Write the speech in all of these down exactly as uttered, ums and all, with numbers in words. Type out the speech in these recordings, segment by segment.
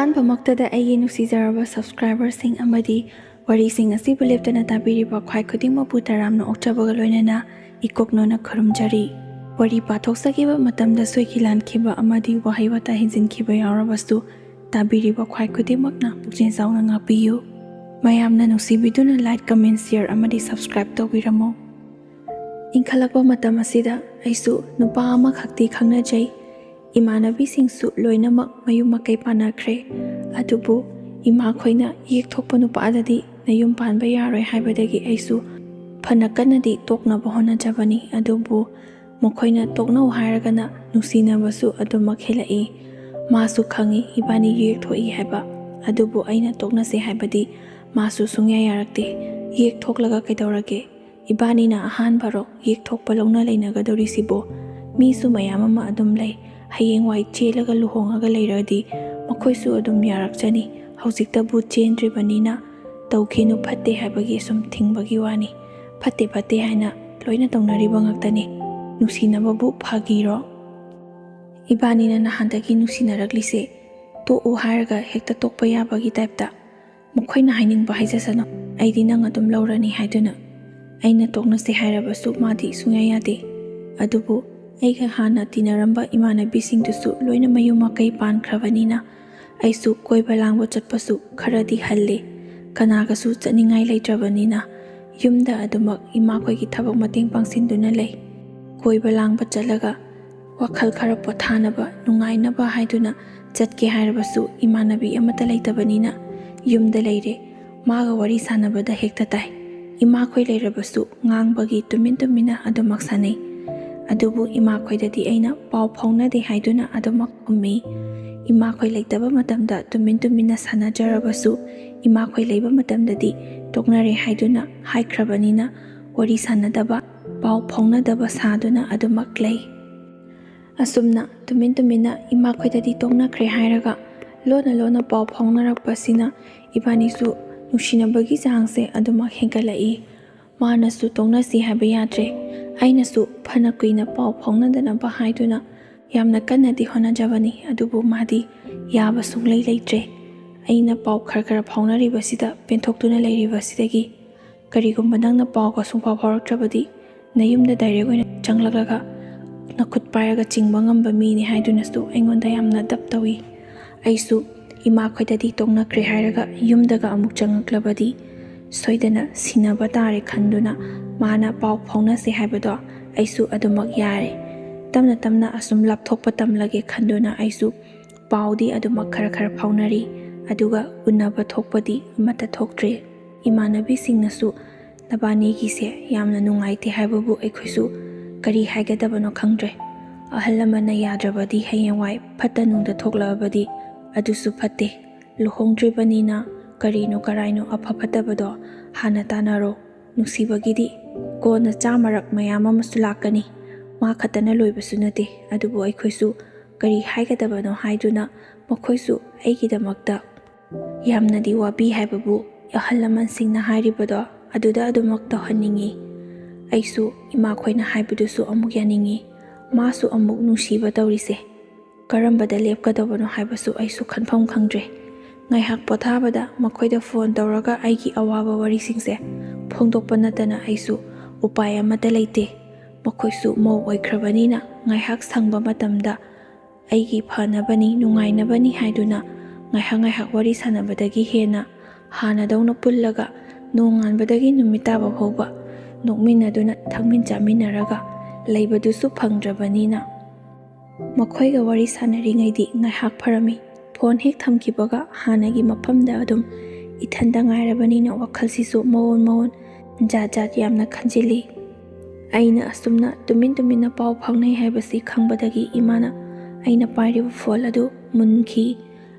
ꯑꯍꯥꯟꯕꯃꯛꯇꯗ ꯑꯩꯒꯤ ꯅꯨꯡꯁꯤꯖꯔꯕ subscriberꯁꯤꯡ ꯑꯃꯗꯤ ꯋꯥꯔꯤꯁꯤꯡ ꯑꯁꯤꯕꯨ ꯂꯦꯞꯇꯅ ꯇꯥꯕꯤꯔꯤꯕ ꯈ꯭ꯋꯥꯏ ꯈꯨꯗꯤꯡꯃꯛꯄꯨ ꯇꯔꯥꯝꯅ ꯑꯣꯛꯆꯕꯒ ꯂꯣꯏꯅꯅ ꯏꯀꯣꯛꯅꯣꯅ ꯈꯨꯔꯨꯝꯖꯔꯤ꯫ ꯋꯥꯔꯤ ꯄꯥꯊꯣꯛꯆꯈꯤꯕ ꯃꯇꯝꯗ ꯁꯣꯏꯈꯤ ꯂꯥꯟꯈꯤꯕ ꯑꯃꯗꯤ ꯋꯥꯍꯩ ꯋꯥꯇꯥ ꯍꯦꯟꯖꯤꯟꯈꯤꯕ ꯌꯥꯎꯔꯕꯁꯨ ꯇꯥꯕꯤꯔꯤꯕ ꯈ꯭ꯋꯥꯏ ꯈꯨꯗꯤꯡꯃꯛꯅ ꯄꯨꯛꯆꯦꯜ ꯆꯥꯎꯅ ꯉꯥꯛꯄꯤꯌꯨ꯫ ꯃꯌꯥꯝꯅ ꯅꯨꯡꯁꯤꯕꯤꯗꯨꯅ like, comment, share ꯑꯃꯗꯤ subscribe ꯇꯧꯕꯤꯔꯝꯃꯨ꯫ ꯏꯟꯈꯠꯂꯛꯄ ꯃꯇꯝ ꯑꯁꯤꯗ ꯑꯩꯁꯨ ꯅꯨꯄꯥ ꯑꯃꯈꯛꯇꯤ ꯈꯪꯅꯖꯩ꯫ ꯏꯃꯥꯟꯅꯕꯤꯁꯤꯡꯁꯨ ꯂꯣꯏꯅꯃꯛ ꯃꯌꯨꯝ ꯃꯀꯩ ꯄꯥꯟꯅꯈ꯭ꯔꯦ꯫ ꯑꯗꯨꯕꯨ ꯏꯃꯥꯈꯣꯏꯅ ꯌꯦꯛꯊꯣꯛꯄ ꯅꯨꯄꯥꯗꯗꯤ ꯅꯌꯨꯝ ꯄꯥꯟꯕ ꯌꯥꯔꯣꯏ ꯍꯥꯏꯕꯗꯒꯤ ꯑꯩꯁꯨ ꯐꯅ ꯀꯟꯅꯗꯤ ꯇꯣꯛꯅꯕ ꯍꯣꯠꯅꯖꯕꯅꯤ꯫ ꯑꯗꯨꯕꯨ ꯃꯈꯣꯏꯅ ꯇꯣꯛꯅꯧ ꯍꯥꯏꯔꯒꯅ ꯅꯨꯡꯁꯤꯅꯕꯁꯨ ꯑꯗꯨꯃꯛ ꯍꯦꯜꯂꯛꯏ꯫ ꯃꯥꯁꯨ ꯈꯪꯏ ꯏꯕꯥꯅꯤ ꯌꯦꯛꯊꯣꯛꯏ ꯍꯥꯏꯕ, ꯑꯗꯨꯕꯨ ꯑꯩꯅ ꯇꯣꯛꯅꯁꯦ ꯍꯥꯏꯕꯗꯤ ꯃꯥꯁꯨ ꯁꯨꯡꯌꯥ ꯌꯥꯔꯛꯇꯦ꯫ ꯌꯦꯛꯊꯣꯛꯂꯒ ꯀꯩꯗꯧꯔꯒꯦ? ꯏꯕꯥꯅꯤꯅ ꯑꯍꯥꯟꯕꯔꯣ ꯌꯦꯛꯊꯣꯛꯄ ꯂꯧꯅ ꯂꯩꯅꯒꯗꯧꯔꯤꯁꯤꯕꯣ? ꯃꯤꯁꯨ ꯃꯌꯥꯝ ꯑꯃ ꯑꯗꯨꯝ ꯂꯩ꯫ ꯍꯌꯦꯡꯋꯥꯏ ꯆꯦꯜꯂꯒ ꯂꯨꯍꯣꯡꯉꯒ ꯂꯩꯔꯗꯤ ꯃꯈꯣꯏꯁꯨ ꯑꯗꯨꯝ ꯌꯥꯔꯛꯆꯅꯤ꯫ ꯍꯧꯖꯤꯛꯇꯕꯨ ꯆꯦꯟꯗ꯭ꯔꯤꯕꯅꯤꯅ ꯇꯧꯈꯤꯅꯨ ꯐꯠꯇꯦ ꯍꯥꯏꯕꯒꯤ ꯁꯨꯝ ꯊꯤꯡꯕꯒꯤ ꯋꯥꯅꯤ꯫ ꯐꯠꯇꯦ ꯐꯠꯇꯦ ꯍꯥꯏꯅ ꯂꯣꯏꯅ ꯇꯧꯅꯔꯤꯕ ꯉꯥꯛꯇꯅꯤ꯫ ꯅꯨꯡꯁꯤꯅꯕꯕꯨ ꯐꯥꯒꯤꯔꯣ? ꯏꯕꯥꯅꯤꯅ ꯅꯍꯥꯟꯗꯒꯤ ꯅꯨꯡꯁꯤꯅꯔꯛꯂꯤꯁꯦ ꯇꯣꯛꯎ ꯍꯥꯏꯔꯒ ꯍꯦꯛꯇ ꯇꯣꯛꯄ ꯌꯥꯕꯒꯤ typeꯇ꯫ ꯃꯈꯣꯏꯅ ꯍꯥꯏꯅꯤꯡꯕ ꯍꯥꯏꯖꯁꯅꯨ, ꯑꯩꯗꯤ ꯅꯪ ꯑꯗꯨꯝ ꯂꯧꯔꯅꯤ ꯍꯥꯏꯗꯨꯅ꯫ ꯑꯩꯅ ꯇꯣꯛꯅꯁꯦ ꯍꯥꯏꯔꯕꯁꯨ ꯃꯥꯗꯤ ꯁꯨꯡꯌꯥ ꯌꯥꯗꯦ꯫ ꯑꯗꯨꯕꯨ ꯑꯩꯒ ꯍꯥꯟꯅ ꯇꯤꯟꯅꯔꯝꯕ ꯏꯃꯥꯟꯅꯕꯤꯁꯤꯡꯗꯨꯁꯨ ꯂꯣꯏꯅ ꯃꯌꯨꯝ ꯃꯀꯩ ꯄꯥꯟꯈ꯭ꯔꯕꯅꯤꯅ ꯑꯩꯁꯨ ꯀꯣꯏꯕ ꯂꯥꯡꯕ ꯆꯠꯄꯁꯨ ꯈꯔꯗꯤ ꯍꯜꯂꯦ꯫ ꯀꯅꯥꯒꯁꯨ ꯆꯠꯅꯤꯡꯉꯥꯏ ꯂꯩꯇ꯭ꯔꯕꯅꯤꯅ ꯌꯨꯝꯗ ꯑꯗꯨꯃꯛ ꯏꯃꯥꯈꯣꯏꯒꯤ ꯊꯕꯛ ꯃꯇꯦꯡ ꯄꯥꯡꯁꯤꯟꯗꯨꯅ ꯂꯩ꯫ ꯀꯣꯏꯕ ꯂꯥꯡꯕ ꯆꯠꯂꯒ ꯋꯥꯈꯜ ꯈꯔ ꯄꯣꯊꯥꯅꯕ, ꯅꯨꯡꯉꯥꯏꯅꯕ ꯍꯥꯏꯗꯨꯅ ꯆꯠꯀꯦ ꯍꯥꯏꯔꯕꯁꯨ ꯏꯃꯥꯟꯅꯕꯤ ꯑꯃꯠꯇ ꯂꯩꯇꯕꯅꯤꯅ ꯌꯨꯝꯗ ꯂꯩꯔꯦ꯫ ꯃꯥꯒ ꯋꯥꯔꯤ ꯁꯥꯟꯅꯕꯗ ꯍꯦꯛꯇ ꯇꯥꯏ꯫ ꯏꯃꯥꯈꯣꯏ ꯂꯩꯔꯕꯁꯨ ꯉꯥꯡꯕꯒꯤ ꯇꯨꯃꯤꯟ ꯇꯨꯃꯤꯟꯅ ꯑꯗꯨꯃꯛ ꯁꯥꯟꯅꯩ꯫ ꯑꯗꯨꯕꯨ ꯏꯃꯥꯈꯣꯏꯗꯗꯤ ꯑꯩꯅ ꯄꯥꯎ ꯐꯥꯎꯅꯗꯦ ꯍꯥꯏꯗꯨꯅ ꯑꯗꯨꯃꯛ ꯈꯨꯝꯃꯤ꯫ ꯏꯃꯥꯈꯣꯏ ꯂꯩꯇꯕ ꯃꯇꯝꯗ ꯇꯨꯃꯤꯟ ꯇꯨꯃꯤꯟꯅ ꯁꯥꯟꯅꯖꯔꯕꯁꯨ ꯏꯃꯥꯈꯣꯏ ꯂꯩꯕ ꯃꯇꯝꯗꯗꯤ ꯇꯣꯛꯅꯔꯦ ꯍꯥꯏꯗꯨꯅ ꯍꯥꯏꯈ꯭ꯔꯕꯅꯤꯅ ꯋꯥꯔꯤ ꯁꯥꯟꯅꯗꯕ, ꯄꯥꯎ ꯐꯥꯎꯅꯗꯕ ꯁꯥꯗꯨꯅ ꯑꯗꯨꯃꯛ ꯂꯩ꯫ ꯑꯁꯨꯝꯅ ꯇꯨꯃꯤꯟ ꯇꯨꯃꯤꯟꯅ ꯏꯃꯥꯈꯣꯏꯗꯗꯤ ꯇꯣꯛꯅꯈ꯭ꯔꯦ ꯍꯥꯏꯔꯒ ꯂꯣꯟꯅ ꯂꯣꯟꯅ ꯄꯥꯎ ꯐꯥꯎꯅꯔꯛꯄꯁꯤꯅ ꯏꯕꯥꯅꯤꯁꯨ ꯅꯨꯡꯁꯤꯅꯕꯒꯤ ꯆꯥꯡꯁꯦ ꯑꯗꯨꯃꯛ ꯍꯦꯟꯒꯠꯂꯛꯏ꯫ ꯃꯥꯅꯁꯨ ꯇꯣꯛꯅꯁꯤ ꯍꯥꯏꯕ ꯌꯥꯗ꯭ꯔꯦ꯫ ꯑꯩꯅꯁꯨ ꯐꯅ ꯀꯨꯏꯅ ꯄꯥꯎ ꯐꯥꯎꯅꯗꯅꯕ ꯍꯥꯏꯗꯨꯅ ꯌꯥꯝꯅ ꯀꯟꯅꯗꯤ ꯍꯣꯠꯅꯖꯕꯅꯤ, ꯑꯗꯨꯕꯨ ꯃꯥꯗꯤ ꯌꯥꯕ ꯁꯨꯡꯂꯩ ꯂꯩꯇ꯭ꯔꯦ꯫ ꯑꯩꯅ ꯄꯥꯎ ꯈꯔ ꯈꯔ ꯐꯥꯎꯅꯔꯤꯕꯁꯤꯗ ꯄꯦꯟꯊꯣꯛꯇꯨꯅ ꯂꯩꯔꯤꯕꯁꯤꯗꯒꯤ꯫ ꯀꯔꯤꯒꯨꯝꯕ ꯅꯪꯅ ꯄꯥꯎꯒ ꯁꯨꯡꯐꯥꯎ ꯐꯥꯎꯔꯛꯇ꯭ꯔꯕꯗꯤ, ꯅꯌꯨꯝꯗ ꯗꯥꯏꯔꯦꯛ ꯑꯣꯏꯅ ꯆꯪꯂꯛꯂꯒ ꯅꯈꯨꯠ ꯄꯥꯏꯔꯒ ꯆꯤꯡꯕ ꯉꯝꯕ ꯃꯤꯅꯤ ꯍꯥꯏꯗꯨꯅꯁꯨ ꯑꯩꯉꯣꯟꯗ ꯌꯥꯝꯅ ꯗꯞ ꯇꯧꯏ꯫ ꯑꯩꯁꯨ ꯏꯃꯥꯈꯣꯏꯗꯗꯤ ꯇꯣꯛꯅꯈ꯭ꯔꯦ ꯍꯥꯏꯔꯒ ꯌꯨꯝꯗꯒ ꯑꯃꯨꯛ ꯆꯪꯂꯛꯂꯕꯗꯤ ꯁꯣꯏꯗꯅ ꯁꯤꯟꯅꯕ ꯇꯥꯔꯦ ꯈꯟꯗꯨꯅ ꯃꯥꯅ ꯄꯥꯎ ꯐꯥꯎꯅꯁꯦ ꯍꯥꯏꯕꯗꯣ ꯑꯩꯁꯨ ꯑꯗꯨꯃꯛ ꯌꯥꯔꯦ꯫ ꯇꯞꯅ ꯇꯞꯅ ꯑꯁꯨꯝ ꯂꯥꯞꯊꯣꯛꯄ ꯇꯝꯂꯒꯦ ꯈꯟꯗꯨꯅ ꯑꯩꯁꯨ ꯄꯥꯎꯗꯤ ꯑꯗꯨꯃꯛ ꯈꯔ ꯈꯔ ꯐꯥꯎꯅꯔꯤ, ꯑꯗꯨꯒ ꯎꯅꯕ ꯊꯣꯛꯄꯗꯤ ꯑꯃꯠꯇ ꯊꯣꯛꯇ꯭ꯔꯤ꯫ ꯏꯃꯥꯟꯅꯕꯤꯁꯤꯡꯅꯁꯨ ꯅꯕꯥꯅꯤꯒꯤꯁꯦ ꯌꯥꯝꯅ ꯅꯨꯡꯉꯥꯏꯇꯦ ꯍꯥꯏꯕꯕꯨ ꯑꯩꯈꯣꯏꯁꯨ ꯀꯔꯤ ꯍꯥꯏꯒꯗꯕꯅꯣ ꯈꯪꯗ꯭ꯔꯦ꯫ ꯑꯍꯜ ꯂꯃꯟꯅ ꯌꯥꯗ꯭ꯔꯕꯗꯤ ꯍꯌꯦꯡꯋꯥꯏ ꯐꯠꯇ ꯅꯨꯡꯗ ꯊꯣꯛꯂꯛꯑꯕꯗꯤ ꯑꯗꯨꯁꯨ ꯐꯠꯇꯦ꯫ ꯂꯨꯍꯣꯡꯗ꯭ꯔꯤꯕꯅꯤꯅ ꯀꯔꯤꯅꯣ ꯀꯔꯥꯏꯅꯣ ꯑꯐ ꯐꯠꯇꯕꯗꯣ ꯍꯥꯟꯅ ꯇꯥꯟꯅꯔꯣ꯫ ꯅꯨꯡꯁꯤꯕꯒꯤꯗꯤ ꯀꯣꯟꯅ ꯆꯥꯝꯃꯔꯛ ꯃꯌꯥꯝ ꯑꯃꯁꯨ ꯂꯥꯛꯀꯅꯤ꯫ ꯃꯥ ꯈꯛꯇꯅ ꯂꯣꯏꯕꯁꯨ ꯅꯠꯇꯦ꯫ ꯑꯗꯨꯕꯨ ꯑꯩꯈꯣꯏꯁꯨ ꯀꯔꯤ ꯍꯥꯏꯒꯗꯕꯅꯣ ꯍꯥꯏꯗꯨꯅ ꯃꯈꯣꯏꯁꯨ ꯑꯩꯒꯤꯗꯃꯛꯇ ꯌꯥꯝꯅꯗꯤ ꯋꯥꯕꯤ ꯍꯥꯏꯕꯕꯨ ꯑꯍꯜ ꯂꯃꯟꯁꯤꯡꯅ ꯍꯥꯏꯔꯤꯕꯗꯣ ꯑꯗꯨꯗ ꯑꯗꯨꯃꯛ ꯇꯧꯍꯟꯅꯤꯡꯏ꯫ ꯑꯩꯁꯨ ꯏꯃꯥꯈꯣꯏꯅ ꯍꯥꯏꯕꯗꯨꯁꯨ ꯑꯃꯨꯛ ꯌꯥꯅꯤꯡꯏ꯫ ꯃꯥꯁꯨ ꯑꯃꯨꯛ ꯅꯨꯡꯁꯤꯕ ꯇꯧꯔꯤꯁꯦ꯫ ꯀꯔꯝꯕꯗ ꯂꯦꯞꯀꯗꯕꯅꯣ ꯍꯥꯏꯕꯁꯨ ꯑꯩꯁꯨ ꯈꯟꯐꯝ ꯈꯪꯗ꯭ꯔꯦ꯫ ꯉꯥꯏꯍꯥꯛ ꯄꯣꯊꯥꯕꯗ ꯃꯈꯣꯏꯗ ꯐꯣꯟ ꯇꯧꯔꯒ ꯑꯩꯒꯤ ꯑꯋꯥꯕ ꯋꯥꯔꯤꯁꯤꯡꯁꯦ ꯐꯣꯡꯗꯣꯛꯄ ꯅꯠꯇꯅ ꯑꯩꯁꯨ ꯎꯄꯥꯏ ꯑꯃꯠꯇ ꯂꯩꯇꯦ꯫ ꯃꯈꯣꯏꯁꯨ ꯃꯧ ꯑꯣꯏꯈ꯭ꯔꯕꯅꯤꯅ ꯉꯥꯏꯍꯥꯛ ꯁꯪꯕ ꯃꯇꯝꯗ ꯑꯩꯒꯤ ꯐꯅꯕꯅꯤ, ꯅꯨꯡꯉꯥꯏꯅꯕꯅꯤ ꯍꯥꯏꯗꯨꯅ ꯉꯥꯏꯍꯥꯛ ꯉꯥꯏꯍꯥꯛ ꯋꯥꯔꯤ ꯁꯥꯟꯅꯕꯗꯒꯤ ꯍꯦꯟꯅ ꯍꯥꯟꯅꯗꯧꯅ ꯄꯨꯜꯂꯒ ꯅꯣꯡꯉꯥꯟꯕꯗꯒꯤ ꯅꯨꯃꯤꯠ ꯇꯥꯕ ꯐꯥꯎꯕ ꯅꯣꯛꯃꯤꯟꯅꯗꯨꯅ ꯊꯛꯃꯤꯟ ꯆꯥꯃꯤꯟꯅꯔꯒ ꯂꯩꯕꯗꯨꯁꯨ ꯐꯪꯗ꯭ꯔꯕꯅꯤꯅ ꯃꯈꯣꯏꯒ ꯋꯥꯔꯤ ꯁꯥꯟꯅꯔꯤꯉꯩꯗꯤ ꯉꯥꯏꯍꯥꯛ ꯐꯔꯝꯃꯤ꯫ ꯐꯣꯟ ꯍꯦꯛ ꯊꯝꯈꯤꯕꯒ ꯍꯥꯟꯅꯒꯤ ꯃꯐꯝꯗ ꯑꯗꯨꯝ ꯏꯊꯟꯗ ꯉꯥꯏꯔꯕꯅꯤꯅ ꯋꯥꯈꯜꯁꯤꯁꯨ ꯃꯑꯣꯟ ꯃꯑꯣꯟ, ꯖꯥꯠ ꯖꯥꯠ ꯌꯥꯝꯅ ꯈꯟꯖꯤꯜꯂꯤ꯫ ꯑꯩꯅ ꯑꯁꯨꯝꯅ ꯇꯨꯃꯤꯟ ꯇꯨꯃꯤꯟꯅ ꯄꯥꯎ ꯐꯥꯎꯅꯩ ꯍꯥꯏꯕꯁꯤ ꯈꯪꯕꯗꯒꯤ ꯏꯃꯥꯅ ꯑꯩꯅ ꯄꯥꯏꯔꯤꯕ ꯐꯣꯟ ꯑꯗꯨ ꯃꯨꯟꯈꯤ꯫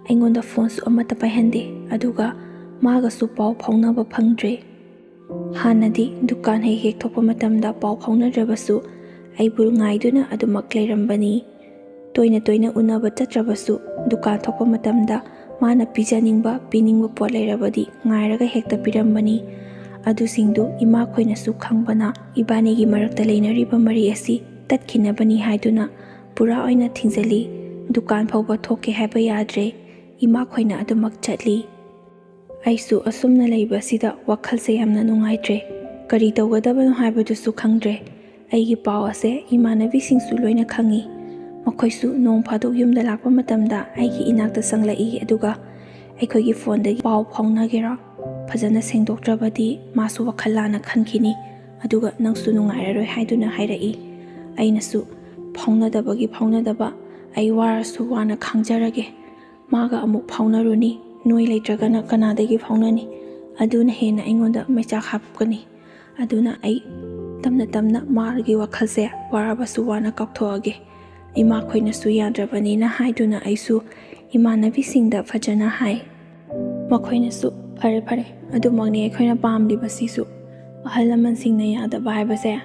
ꯑꯩꯉꯣꯟꯗ ꯐꯣꯟꯁꯨ ꯑꯃꯠꯇ ꯄꯥꯏꯍꯟꯗꯦ꯫ ꯑꯗꯨꯒ ꯃꯥꯒꯁꯨ ꯄꯥꯎ ꯐꯥꯎꯅꯕ ꯐꯪꯗ꯭ꯔꯦ꯫ ꯍꯥꯟꯅꯗꯤ ꯗꯨꯀꯥꯟ ꯍꯦꯛ ꯍꯦꯛ ꯊꯣꯛꯄ ꯃꯇꯝꯗ ꯄꯥꯎ ꯐꯥꯎꯅꯗ꯭ꯔꯕꯁꯨ ꯑꯩꯕꯨ ꯉꯥꯏꯗꯨꯅ ꯑꯗꯨꯃꯛ ꯂꯩꯔꯝꯕꯅꯤ꯫ ꯇꯣꯏꯅ ꯇꯣꯏꯅ ꯎꯅꯕ ꯆꯠꯇ꯭ꯔꯕꯁꯨ ꯗꯨꯀꯥꯟ ꯊꯣꯛꯄ ꯃꯇꯝꯗ ꯃꯥꯅ ꯄꯤꯖꯅꯤꯡꯕ, ꯄꯤꯅꯤꯡꯕ ꯄꯣꯠ ꯂꯩꯔꯕꯗꯤ ꯉꯥꯏꯔꯒ ꯍꯦꯛꯇ ꯄꯤꯔꯝꯕꯅꯤ꯫ ꯑꯗꯨꯁꯤꯡꯗꯨ ꯏꯃꯥꯈꯣꯏꯅꯁꯨ ꯈꯪꯕꯅ ꯏꯕꯥꯅꯤꯒꯤ ꯃꯔꯛꯇ ꯂꯩꯅꯔꯤꯕ ꯃꯔꯤ ꯑꯁꯤ ꯇꯠꯈꯤꯅꯕꯅꯤ ꯍꯥꯏꯗꯨꯅ ꯄꯨꯔꯥ ꯑꯣꯏꯅ ꯊꯤꯡꯖꯤꯜꯂꯤ꯫ ꯗꯨꯀꯥꯟ ꯐꯥꯎꯕ ꯊꯣꯛꯀꯦ ꯍꯥꯏꯕ ꯌꯥꯗ꯭ꯔꯦ꯫ ꯏꯃꯥꯈꯣꯏꯅ ꯑꯗꯨꯃꯛ ꯆꯠꯂꯤ꯫ ꯑꯩꯁꯨ ꯑꯁꯨꯝꯅ ꯂꯩꯕꯁꯤꯗ ꯋꯥꯈꯜꯁꯦ ꯌꯥꯝꯅ ꯅꯨꯡꯉꯥꯏꯇ꯭ꯔꯦ꯫ ꯀꯔꯤ ꯇꯧꯒꯗꯕꯅꯣ ꯍꯥꯏꯕꯗꯨꯁꯨ ꯈꯪꯗ꯭ꯔꯦ꯫ ꯑꯩꯒꯤ ꯄꯥꯎ ꯑꯁꯦ ꯏꯃꯥꯟꯅꯕꯤꯁꯤꯡꯁꯨ ꯂꯣꯏꯅ ꯈꯪꯉꯤ꯫ ꯃꯈꯣꯏꯁꯨ ꯅꯣꯡ ꯐꯥꯗꯣꯛ ꯌꯨꯝꯗ ꯂꯥꯛꯄ ꯃꯇꯝꯗ ꯑꯩꯒꯤ ꯏꯅꯥꯛꯇ ꯆꯪꯂꯛꯏ, ꯑꯗꯨꯒ ꯑꯩꯈꯣꯏꯒꯤ ꯐꯣꯟꯗꯒꯤ ꯄꯥꯎ ꯐꯥꯎꯅꯒꯦꯔꯥ? ꯐꯖꯅ ꯁꯦꯡꯗꯣꯛꯇ꯭ꯔꯕꯗꯤ ꯃꯥꯁꯨ ꯋꯥꯈꯜ ꯂꯥꯟꯅ ꯈꯟꯈꯤꯅꯤ, ꯑꯗꯨꯒ ꯅꯪꯁꯨ ꯅꯨꯡꯉꯥꯏꯔꯔꯣꯏ ꯍꯥꯏꯗꯨꯅ ꯍꯥꯏꯔꯛꯏ꯫ ꯑꯩꯅꯁꯨ ꯐꯥꯎꯅꯗꯕꯒꯤ ꯐꯥꯎꯅꯗꯕ, ꯑꯩ ꯋꯥꯔꯁꯨ ꯋꯥꯅ ꯈꯥꯡꯖꯔꯒꯦ꯫ ꯃꯥꯒ ꯑꯃꯨꯛ ꯐꯥꯎꯅꯔꯨꯅꯤ, ꯅꯣꯏ ꯂꯩꯇ꯭ꯔꯒꯅ ꯀꯅꯥꯗꯒꯤ ꯐꯥꯎꯅꯅꯤ? ꯑꯗꯨꯅ ꯍꯦꯟꯅ ꯑꯩꯉꯣꯟꯗ ꯃꯩꯆꯥꯛ ꯍꯥꯞꯀꯅꯤ꯫ ꯑꯗꯨꯅ ꯑꯩ ꯇꯞꯅ ꯇꯞꯅ ꯃꯥꯒꯤ ꯋꯥꯈꯜꯁꯦ ꯋꯥꯔꯕꯁꯨ ꯋꯥꯅ ꯀꯥꯎꯊꯣꯛꯑꯒꯦ꯫ ꯏꯃꯥꯈꯣꯏꯅꯁꯨ ꯌꯥꯗ꯭ꯔꯕꯅꯤꯅ ꯍꯥꯏꯗꯨꯅ ꯑꯩꯁꯨ ꯏꯃꯥꯟꯅꯕꯤꯁꯤꯡꯗ ꯐꯖꯅ ꯍꯥꯏ꯫ ꯃꯈꯣꯏꯅꯁꯨ, "ꯐꯔꯦ, ꯐꯔꯦ, ꯑꯗꯨꯃꯛꯅꯤ ꯑꯩꯈꯣꯏꯅ ꯄꯥꯝꯂꯤꯕꯁꯤꯁꯨ꯫ ꯑꯍꯜ ꯂꯃꯟꯁꯤꯡꯅ ꯌꯥꯗꯕ ꯍꯥꯏꯕꯁꯦ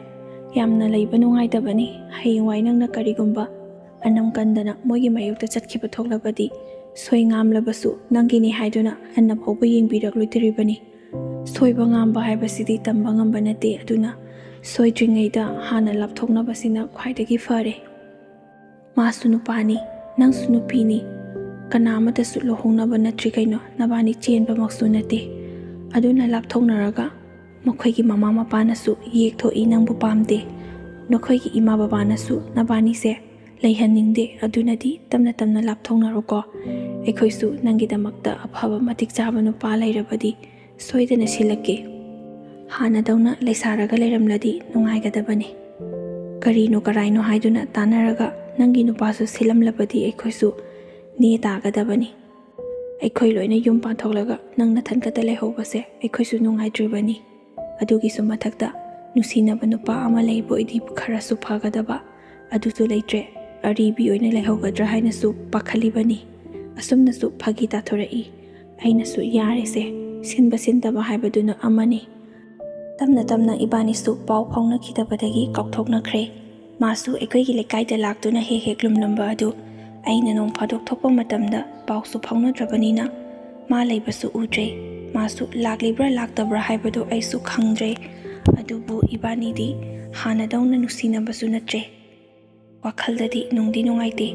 ꯌꯥꯝꯅ ꯂꯩꯕ ꯅꯨꯡꯉꯥꯏꯇꯕꯅꯤ꯫ ꯍꯌꯦꯡꯋꯥꯏ ꯅꯪꯅ ꯀꯔꯤꯒꯨꯝꯕ ꯑꯅꯝ ꯀꯟꯗꯅ ꯃꯣꯏꯒꯤ ꯃꯥꯌꯣꯛꯇ ꯆꯠꯈꯤꯕ ꯊꯣꯛꯂꯕꯗꯤ, ꯁꯣꯏ ꯉꯥꯝꯂꯕꯁꯨ ꯅꯪꯒꯤꯅꯤ ꯍꯥꯏꯗꯨꯅ ꯍꯟꯅ ꯐꯥꯎꯕ ꯌꯦꯡꯕꯤꯔꯛꯂꯣꯏꯗꯣꯔꯤꯕꯅꯤ꯫ ꯁꯣꯏꯕ ꯉꯥꯝꯕ ꯍꯥꯏꯕꯁꯤꯗꯤ ꯇꯝꯕ ꯉꯝꯕ ꯅꯠꯇꯦ, ꯑꯗꯨꯅ ꯁꯣꯏꯗ꯭ꯔꯤꯉꯩꯗ ꯍꯥꯟꯅ ꯂꯥꯞꯊꯣꯛꯅꯕꯁꯤꯅ ꯈ꯭ꯋꯥꯏꯗꯒꯤ ꯐꯔꯦ꯫ ꯃꯥꯁꯨ ꯅꯨꯄꯥꯅꯤ, ꯅꯪꯁꯨ ꯅꯨꯄꯤꯅꯤ, ꯀꯅꯥ ꯑꯃꯠꯇꯁꯨ ꯂꯨꯍꯣꯡꯅꯕ ꯅꯠꯇ꯭ꯔꯤ ꯀꯩꯅꯣ, ꯅꯕꯥꯅꯤ ꯆꯦꯟꯕꯃꯛꯁꯨ ꯅꯠꯇꯦ꯫ ꯑꯗꯨꯅ ꯂꯥꯞꯊꯣꯛꯅꯔꯒ ꯃꯈꯣꯏꯒꯤ ꯃꯃꯥ ꯃꯄꯥꯅꯁꯨ ꯌꯦꯛꯊꯣꯛꯏ ꯅꯪꯕꯨ ꯄꯥꯝꯗꯦ, ꯅꯈꯣꯏꯒꯤ ꯏꯃꯥ ꯕꯕꯥꯅꯁꯨ ꯅꯕꯥꯅꯤꯁꯦ ꯂꯩꯍꯟꯅꯤꯡꯗꯦ꯫ ꯑꯗꯨꯅꯗꯤ ꯇꯞꯅ ꯇꯞꯅ ꯂꯥꯞꯊꯣꯛꯅꯔꯣꯀꯣ꯫ ꯑꯩꯈꯣꯏꯁꯨ ꯅꯪꯒꯤꯗꯃꯛꯇ ꯑꯐꯕ ꯃꯇꯤꯛ ꯆꯥꯕ ꯅꯨꯄꯥ ꯂꯩꯔꯕꯗꯤ ꯁꯣꯏꯗꯅ ꯁꯤꯜꯂꯛꯀꯦ꯫ ꯍꯥꯟꯅꯗꯧꯅ ꯂꯩꯁꯥꯔꯒ ꯂꯩꯔꯝꯂꯗꯤ ꯅꯨꯡꯉꯥꯏꯒꯗꯕꯅꯤ꯫ ꯀꯔꯤꯅꯣ ꯀꯔꯥꯏꯅꯣ ꯍꯥꯏꯗꯨꯅ ꯇꯥꯟꯅꯔꯒ ꯅꯪꯒꯤ ꯅꯨꯄꯥꯁꯨ ꯁꯤꯜꯂꯝꯂꯕꯗꯤ ꯑꯩꯈꯣꯏꯁꯨ ꯅꯦ ꯇꯥꯒꯗꯕꯅꯤ꯫ ꯑꯩꯈꯣꯏ ꯂꯣꯏꯅ ꯌꯨꯝ ꯄꯥꯟꯊꯣꯛꯂꯒ ꯅꯪ ꯅꯊꯟ ꯈꯛꯇ ꯂꯩꯍꯧꯕꯁꯦ ꯑꯩꯈꯣꯏꯁꯨ ꯅꯨꯡꯉꯥꯏꯇ꯭ꯔꯤꯕꯅꯤ꯫ ꯑꯗꯨꯒꯤꯁꯨ ꯃꯊꯛꯇ ꯅꯨꯡꯁꯤꯅꯕ ꯅꯨꯄꯥ ꯑꯃ ꯂꯩꯕ ꯑꯣꯏꯗꯤ ꯈꯔꯁꯨ ꯐꯒꯗꯕ, ꯑꯗꯨꯁꯨ ꯂꯩꯇ꯭ꯔꯦ꯫ ꯑꯔꯤꯕꯤ ꯑꯣꯏꯅ ꯂꯩꯍꯧꯒꯗ꯭ꯔꯥ ꯍꯥꯏꯅꯁꯨ ꯄꯥꯈꯠꯂꯤꯕꯅꯤ꯫" ꯑꯁꯨꯝꯅꯁꯨ ꯐꯥꯒꯤ ꯇꯥꯊꯣꯔꯛꯏ꯫ ꯑꯩꯅꯁꯨ, "ꯌꯥꯔꯦꯁꯦ, ꯁꯤꯟꯕ ꯁꯤꯟꯗꯕ ꯍꯥꯏꯕꯗꯨꯅ ꯑꯃꯅꯤ꯫" ꯇꯞꯅ ꯇꯞꯅ ꯏꯕꯥꯅꯤꯁꯨ ꯄꯥꯎ ꯐꯥꯎꯅꯈꯤꯗꯕꯗꯒꯤ ꯀꯥꯎꯊꯣꯛꯅꯈ꯭ꯔꯦ꯫ ꯃꯥꯁꯨ ꯑꯩꯈꯣꯏꯒꯤ ꯂꯩꯀꯥꯏꯗ ꯂꯥꯛꯇꯨꯅ ꯍꯦꯛ ꯍꯦꯛ ꯂꯨꯝꯂꯝꯕ ꯑꯗꯨ ꯑꯩꯅ ꯅꯣꯡ ꯐꯥꯗꯣꯛ ꯊꯣꯛꯄ ꯃꯇꯝꯗ ꯄꯥꯎꯁꯨ ꯐꯥꯎꯅꯗ꯭ꯔꯕꯅꯤꯅ ꯃꯥ ꯂꯩꯕꯁꯨ ꯎꯗ꯭ꯔꯦ꯫ ꯃꯥꯁꯨ ꯂꯥꯛꯂꯤꯕ꯭ꯔꯥ ꯂꯥꯛꯇꯕ꯭ꯔꯥ ꯍꯥꯏꯕꯗꯨ ꯑꯩꯁꯨ ꯈꯪꯗ꯭ꯔꯦ꯫ ꯑꯗꯨꯕꯨ ꯏꯕꯥꯅꯤꯗꯤ ꯍꯥꯟꯅꯗꯧꯅ ꯅꯨꯡꯁꯤꯅꯕꯁꯨ ꯅꯠꯇ꯭ꯔꯦ꯫ ꯋꯥꯈꯜꯗꯗꯤ ꯅꯨꯡꯗꯤ ꯅꯨꯡꯉꯥꯏꯇꯦ꯫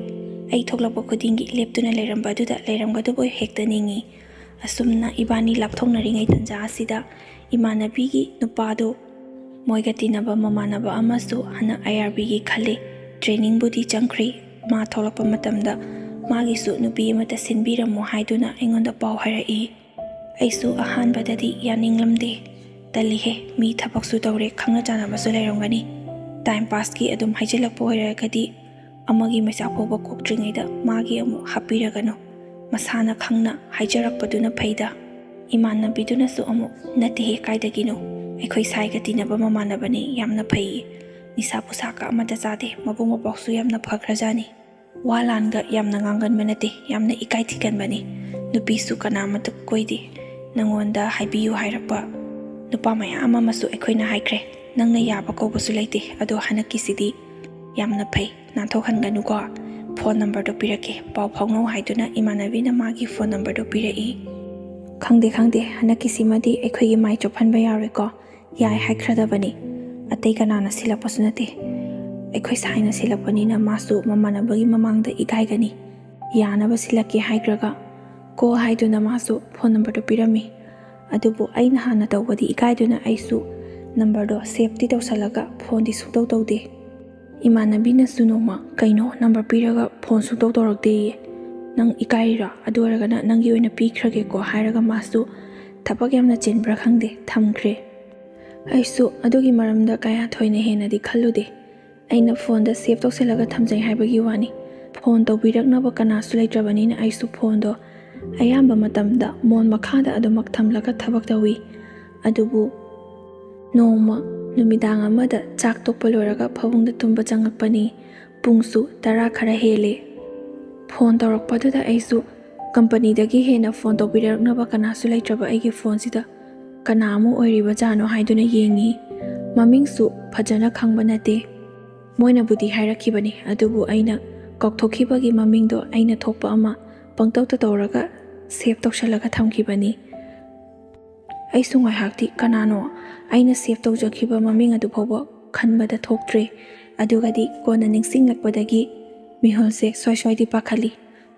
ꯑꯩ ꯊꯣꯛꯂꯛꯄ ꯈꯨꯗꯤꯡꯒꯤ ꯂꯦꯞꯇꯨꯅ ꯂꯩꯔꯝꯕ ꯑꯗꯨꯗ ꯂꯩꯔꯝꯒꯗꯕꯣꯏ ꯍꯦꯛꯇ ꯅꯤꯡꯏ꯫ ꯑꯁꯨꯝꯅ ꯏꯕꯥꯅꯤ ꯂꯥꯞꯊꯣꯛꯅꯔꯤꯉꯩ ꯇꯟꯖꯥ ꯑꯁꯤꯗ ꯏꯃꯥꯟꯅꯕꯤꯒꯤ ꯅꯨꯄꯥꯗꯨ ꯃꯣꯏꯒ ꯇꯤꯟꯅꯕ ꯃꯃꯥꯟꯅꯕ ꯑꯃꯁꯨ ꯍꯟꯗꯛ ꯑꯥꯏ ꯑꯥꯔ ꯕꯤꯒꯤ ꯈꯜꯂꯤ꯫ ꯇ꯭ꯔꯦꯅꯤꯡꯕꯨꯗꯤ ꯆꯪꯈ꯭ꯔꯤ꯫ ꯃꯥ ꯊꯣꯛꯂꯛꯄ ꯃꯇꯝꯗ ꯃꯥꯒꯤꯁꯨ ꯅꯨꯄꯤ ꯑꯃꯠꯇ ꯁꯤꯟꯕꯤꯔꯝꯃꯣ ꯍꯥꯏꯗꯨꯅ ꯑꯩꯉꯣꯟꯗ ꯄꯥꯎ ꯍꯥꯏꯔꯛꯏ꯫ ꯑꯩꯁꯨ ꯑꯍꯥꯟꯕꯗꯗꯤ ꯌꯥꯅꯤꯡꯂꯝꯗꯦ꯫ ꯇꯜꯂꯤꯍꯦ, ꯃꯤ ꯊꯕꯛꯁꯨ ꯇꯧꯔꯦ, ꯈꯪꯅ ꯆꯥꯟꯅꯕꯁꯨ ꯂꯩꯔꯝꯒꯅꯤ꯫ ꯇꯥꯏꯝ ꯄꯥꯁꯀꯤ ꯑꯗꯨꯝ ꯍꯥꯏꯖꯤꯜꯂꯛꯄ ꯑꯣꯏꯔꯒꯗꯤ ꯑꯃꯒꯤ ꯃꯩꯆꯥꯛ ꯐꯥꯎꯕ ꯀꯣꯛꯇ꯭ꯔꯤꯉꯩꯗ ꯃꯥꯒꯤ ꯑꯃꯨꯛ ꯍꯥꯞꯄꯤꯔꯒꯅꯨ꯫ ꯃꯁꯥꯅ ꯈꯪꯅ ꯍꯥꯏꯖꯔꯛꯄꯗꯨꯅ ꯐꯩꯗ꯫ ꯏꯃꯥꯟꯅꯕꯤꯗꯨꯅꯁꯨ ꯑꯃꯨꯛ, "ꯅꯠꯇꯦꯍꯦ, ꯀꯥꯏꯗꯒꯤꯅꯣ? ꯑꯩꯈꯣꯏ ꯁꯥꯏꯒ ꯇꯤꯟꯅꯕ ꯃꯃꯥꯟꯅꯕꯅꯤ, ꯌꯥꯝꯅ ꯐꯩꯌꯦ꯫ ꯅꯤꯁꯥ ꯄꯨꯁꯥꯒ ꯑꯃꯠꯇ ꯆꯥꯗꯦ, ꯃꯕꯨꯡ ꯃꯧꯄ꯭ꯋꯥꯁꯨ ꯌꯥꯝꯅ ꯐꯈ꯭ꯔꯖꯥꯠꯅꯤ꯫ ꯋꯥ ꯂꯥꯟꯒ ꯌꯥꯝꯅ ꯉꯥꯡꯒꯟꯕ ꯅꯠꯇꯦ, ꯌꯥꯝꯅ ꯏꯀꯥꯏ ꯊꯤꯒꯟꯕꯅꯤ꯫ ꯅꯨꯄꯤꯁꯨ ꯀꯅꯥ ꯑꯃꯠꯇ ꯀꯣꯏꯗꯦ꯫ ꯅꯉꯣꯟꯗ ꯍꯥꯏꯕꯤꯌꯨ ꯍꯥꯏꯔꯛꯄ ꯅꯨꯄꯥ ꯃꯌꯥꯝ ꯑꯃꯁꯨ ꯑꯩꯈꯣꯏꯅ ꯍꯥꯏꯈ꯭ꯔꯦ꯫ ꯅꯪꯅ ꯌꯥꯕ ꯀꯧꯕꯁꯨ ꯂꯩꯇꯦ꯫ ꯑꯗꯣ ꯍꯟꯗꯛꯀꯤꯁꯤꯗꯤ ꯌꯥꯝꯅ ꯐꯩ, ꯅꯥꯟꯊꯣꯛꯍꯟꯒꯅꯨꯀꯣ꯫ ꯐꯣꯟ ꯅꯝꯕꯔꯗꯣ ꯄꯤꯔꯛꯀꯦ, ꯄꯥꯎ ꯐꯥꯎꯅꯧ" ꯍꯥꯏꯗꯨꯅ ꯏꯃꯥꯟꯅꯕꯤꯅ ꯃꯥꯒꯤ ꯐꯣꯟ ꯅꯝꯕꯔꯗꯣ ꯄꯤꯔꯛꯏ꯫ "ꯈꯪꯗꯦ, ꯈꯪꯗꯦ, ꯍꯟꯗꯛꯀꯤꯁꯤꯃꯗꯤ ꯑꯩꯈꯣꯏꯒꯤ ꯃꯥꯏ ꯆꯣꯞꯍꯟꯕ ꯌꯥꯔꯣꯏꯀꯣ꯫ ꯌꯥꯏ ꯍꯥꯏꯈ꯭ꯔꯗꯕꯅꯤ꯫ ꯑꯇꯩ ꯀꯅꯥꯅ ꯁꯤꯜꯂꯛꯄꯁꯨ ꯅꯠꯇꯦ꯫ ꯑꯩꯈꯣꯏ ꯁꯥꯏꯅ ꯁꯤꯜꯂꯛꯄꯅꯤꯅ ꯃꯥꯁꯨ ꯃꯃꯥꯟꯅꯕꯒꯤ ꯃꯃꯥꯡꯗ ꯏꯀꯥꯏꯒꯅꯤ꯫ ꯌꯥꯅꯕ ꯁꯤꯜꯂꯛꯀꯦ" ꯍꯥꯏꯈ꯭ꯔꯒ ꯀꯣ ꯍꯥꯏꯗꯨꯅ ꯃꯥꯁꯨ ꯐꯣꯟ ꯅꯝꯕꯔꯗꯣ ꯄꯤꯔꯝꯃꯤ꯫ ꯑꯗꯨꯕꯨ ꯑꯩꯅ ꯍꯥꯟꯅ ꯇꯧꯕꯗꯤ ꯏꯀꯥꯏꯗꯨꯅ ꯑꯩꯁꯨ ꯅꯝꯕꯔꯗꯣ ꯁꯦꯞꯇꯤ ꯇꯧꯁꯜꯂꯒ ꯐꯣꯟꯗꯤ ꯁꯨꯡꯇꯧ ꯇꯧꯗꯦ꯫ ꯏꯃꯥꯟꯅꯕꯤꯅꯁꯨ ꯅꯣꯡꯃ, "ꯀꯩꯅꯣ, ꯅꯝꯕꯔ ꯄꯤꯔꯒ ꯐꯣꯟ ꯁꯨꯡꯇꯧ ꯇꯧꯔꯛꯇꯦꯌꯦ꯫ ꯅꯪ ꯏꯀꯥꯏꯔꯤꯔꯣ? ꯑꯗꯨ ꯑꯣꯏꯔꯒꯅ ꯅꯪꯒꯤ ꯑꯣꯏꯅ ꯄꯤꯈ꯭ꯔꯒꯦꯀꯣ" ꯍꯥꯏꯔꯒ ꯃꯥꯁꯨ ꯊꯕꯛ ꯌꯥꯝꯅ ꯆꯤꯟꯕ꯭ꯔꯥ ꯈꯪꯗꯦ, ꯊꯝꯈ꯭ꯔꯦ꯫ ꯑꯩꯁꯨ ꯑꯗꯨꯒꯤ ꯃꯔꯝꯗ ꯀꯌꯥ ꯊꯣꯏꯅ ꯍꯦꯟꯅꯗꯤ ꯈꯜꯂꯨꯗꯦ꯫ ꯑꯩꯅ ꯐꯣꯟꯗ ꯁꯦꯞ ꯇꯧꯁꯤꯜꯂꯒ ꯊꯝꯖꯩ ꯍꯥꯏꯕꯒꯤ ꯋꯥꯅꯤ꯫ ꯐꯣꯟ ꯇꯧꯕꯤꯔꯛꯅꯕ ꯀꯅꯥꯁꯨ ꯂꯩꯇ꯭ꯔꯕꯅꯤꯅ ꯑꯩꯁꯨ ꯐꯣꯟꯗꯣ ꯑꯌꯥꯝꯕ ꯃꯇꯝꯗ ꯃꯣꯟ ꯃꯈꯥꯗ ꯑꯗꯨꯃꯛ ꯊꯝꯂꯒ ꯊꯕꯛ ꯇꯧꯏ꯫ ꯑꯗꯨꯕꯨ ꯅꯣꯡꯃ ꯅꯨꯃꯤꯗꯥꯡ ꯑꯃꯗ ꯆꯥꯛ ꯇꯣꯛꯄ ꯂꯣꯏꯔꯒ ꯐꯃꯨꯡꯗ ꯇꯨꯝꯕ ꯆꯪꯉꯛꯄꯅꯤ꯫ ꯄꯨꯡꯁꯨ ꯇꯔꯥ ꯈꯔ ꯍꯦꯜꯂꯦ꯫ ꯐꯣꯟ ꯇꯧꯔꯛꯄꯗꯨꯗ ꯑꯩꯁꯨ ꯀꯝꯄꯅꯤꯗꯒꯤ ꯍꯦꯟꯅ ꯐꯣꯟ ꯇꯧꯕꯤꯔꯛꯅꯕ ꯀꯅꯥꯁꯨ ꯂꯩꯇ꯭ꯔꯕ ꯑꯩꯒꯤ ꯐꯣꯟꯁꯤꯗ ꯀꯅꯥ ꯑꯃ ꯑꯣꯏꯔꯤꯕꯖꯥꯠꯅꯣ ꯍꯥꯏꯗꯨꯅ ꯌꯦꯡꯉꯤ꯫ ꯃꯃꯤꯡꯁꯨ ꯐꯖꯅ ꯈꯪꯕ ꯅꯠꯇꯦ꯫ ꯃꯣꯏꯅꯕꯨꯗꯤ ꯍꯥꯏꯔꯛꯈꯤꯕꯅꯤ, ꯑꯗꯨꯕꯨ ꯑꯩꯅ ꯀꯥꯎꯊꯣꯛꯈꯤꯕꯒꯤ ꯃꯃꯤꯡꯗꯣ ꯑꯩꯅ ꯊꯣꯛꯄ ꯑꯃ ꯄꯪꯇꯧꯇ ꯇꯧꯔꯒ ꯁꯦꯞ ꯇꯧꯁꯜꯂꯒ ꯊꯝꯈꯤꯕꯅꯤ꯫ ꯑꯩꯁꯨ ꯉꯥꯏꯍꯥꯛꯇꯤ ꯀꯅꯥꯅꯣ ꯑꯩꯅ ꯁꯦꯞ ꯇꯧꯖꯈꯤꯕ ꯃꯃꯤꯡ ꯑꯗꯨ ꯐꯥꯎꯕ ꯈꯟꯕꯗ ꯊꯣꯛꯇ꯭ꯔꯦ꯫ ꯑꯗꯨꯒꯗꯤ ꯀꯣꯟꯅ ꯅꯤꯡꯁꯤꯡꯂꯛꯄꯗꯒꯤ ꯃꯤꯍꯨꯜꯁꯦ ꯁ꯭ꯋꯥꯏ ꯁ꯭ꯋꯥꯏꯗꯤ ꯄꯥꯈꯠꯂꯤ꯫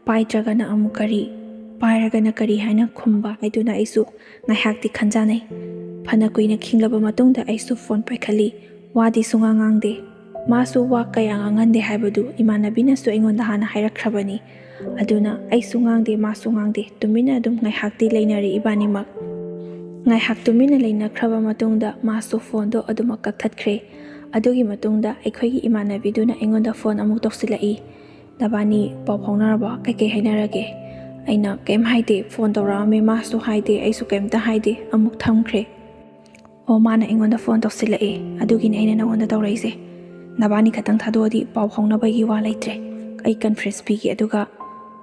ꯄꯥꯏꯗ꯭ꯔꯒꯅ ꯑꯃꯨꯛ ꯀꯔꯤ, ꯄꯥꯏꯔꯒꯅ ꯀꯔꯤ ꯍꯥꯏꯅ ꯈꯨꯝꯕ ꯍꯥꯏꯗꯨꯅ ꯑꯩꯁꯨ ꯉꯥꯏꯍꯥꯛꯇꯤ ꯈꯟꯖꯥꯅꯩ꯫ ꯐꯅ ꯀꯨꯏꯅ ꯈꯤꯡꯂꯕ ꯃꯇꯨꯡꯗ ꯑꯩꯁꯨ ꯐꯣꯟ ꯄꯥꯏꯈꯠꯂꯤ꯫ ꯋꯥꯗꯤ ꯁꯨꯡꯉꯥꯡ ꯉꯥꯡꯗꯦ꯫ ꯃꯥꯁꯨ ꯋꯥ ꯀꯌꯥ ꯉꯥꯡꯍꯟꯗꯦ ꯍꯥꯏꯕꯗꯨ ꯏꯃꯥꯟꯅꯕꯤꯅꯁꯨ ꯑꯩꯉꯣꯟꯗ ꯍꯥꯟꯅ ꯍꯥꯏꯔꯛꯈ꯭ꯔꯕꯅꯤ꯫ ꯑꯗꯨꯅ ꯑꯩꯁꯨ ꯉꯥꯡꯗꯦ, ꯃꯥꯁꯨ ꯉꯥꯡꯗꯦ, ꯇꯨꯃꯤꯟꯅ ꯑꯗꯨꯝ ꯉꯥꯏꯍꯥꯛꯇꯤ ꯂꯩꯅꯔꯦ ꯏꯕꯥꯅꯤꯃꯛ꯫ ꯉꯥꯏꯍꯥꯛ ꯇꯨꯃꯤꯟꯅ ꯂꯩꯅꯈ꯭ꯔꯕ ꯃꯇꯨꯡꯗ ꯃꯥꯁꯨ ꯐꯣꯟꯗꯣ ꯑꯗꯨꯃꯛ ꯀꯛꯊꯠꯈ꯭ꯔꯦ꯫ ꯑꯗꯨꯒꯤ ꯃꯇꯨꯡꯗ ꯑꯩꯈꯣꯏꯒꯤ ꯏꯃꯥꯟꯅꯕꯤꯗꯨꯅ ꯑꯩꯉꯣꯟꯗ ꯐꯣꯟ ꯑꯃꯨꯛ ꯇꯧꯁꯤꯜꯂꯛꯏ꯫ "ꯅꯕꯥꯅꯤ ꯄꯥꯎ ꯐꯥꯎꯅꯔꯕꯣ? ꯀꯩꯀꯩ ꯍꯥꯏꯅꯔꯒꯦ?" ꯑꯩꯅ ꯀꯩꯝ ꯍꯥꯏꯗꯦ, ꯐꯣꯟ ꯇꯧꯔꯛꯑꯝꯃꯦ, ꯃꯥꯁꯨ ꯍꯥꯏꯗꯦ, ꯑꯩꯁꯨ ꯀꯩꯝꯇ ꯍꯥꯏꯗꯦ, ꯑꯃꯨꯛ ꯊꯝꯈ꯭ꯔꯦ꯫ ꯑꯣ, ꯃꯥꯅ ꯑꯩꯉꯣꯟꯗ ꯐꯣꯟ ꯇꯧꯁꯤꯜꯂꯛꯑꯦ, ꯑꯗꯨꯒꯤꯅꯦ ꯑꯩꯅ ꯅꯉꯣꯟꯗ ꯇꯧꯔꯛꯏꯁꯦ꯫ ꯅꯕꯥꯅꯤ ꯈꯛꯇꯪ ꯊꯥꯗꯣꯛꯑꯗꯤ ꯄꯥꯎ ꯐꯥꯎꯅꯕꯒꯤ ꯋꯥ ꯂꯩꯇ꯭ꯔꯦ꯫ ꯑꯩ ꯀꯟꯐ꯭ꯔꯦꯟꯁ ꯄꯤꯒꯦ, ꯑꯗꯨꯒ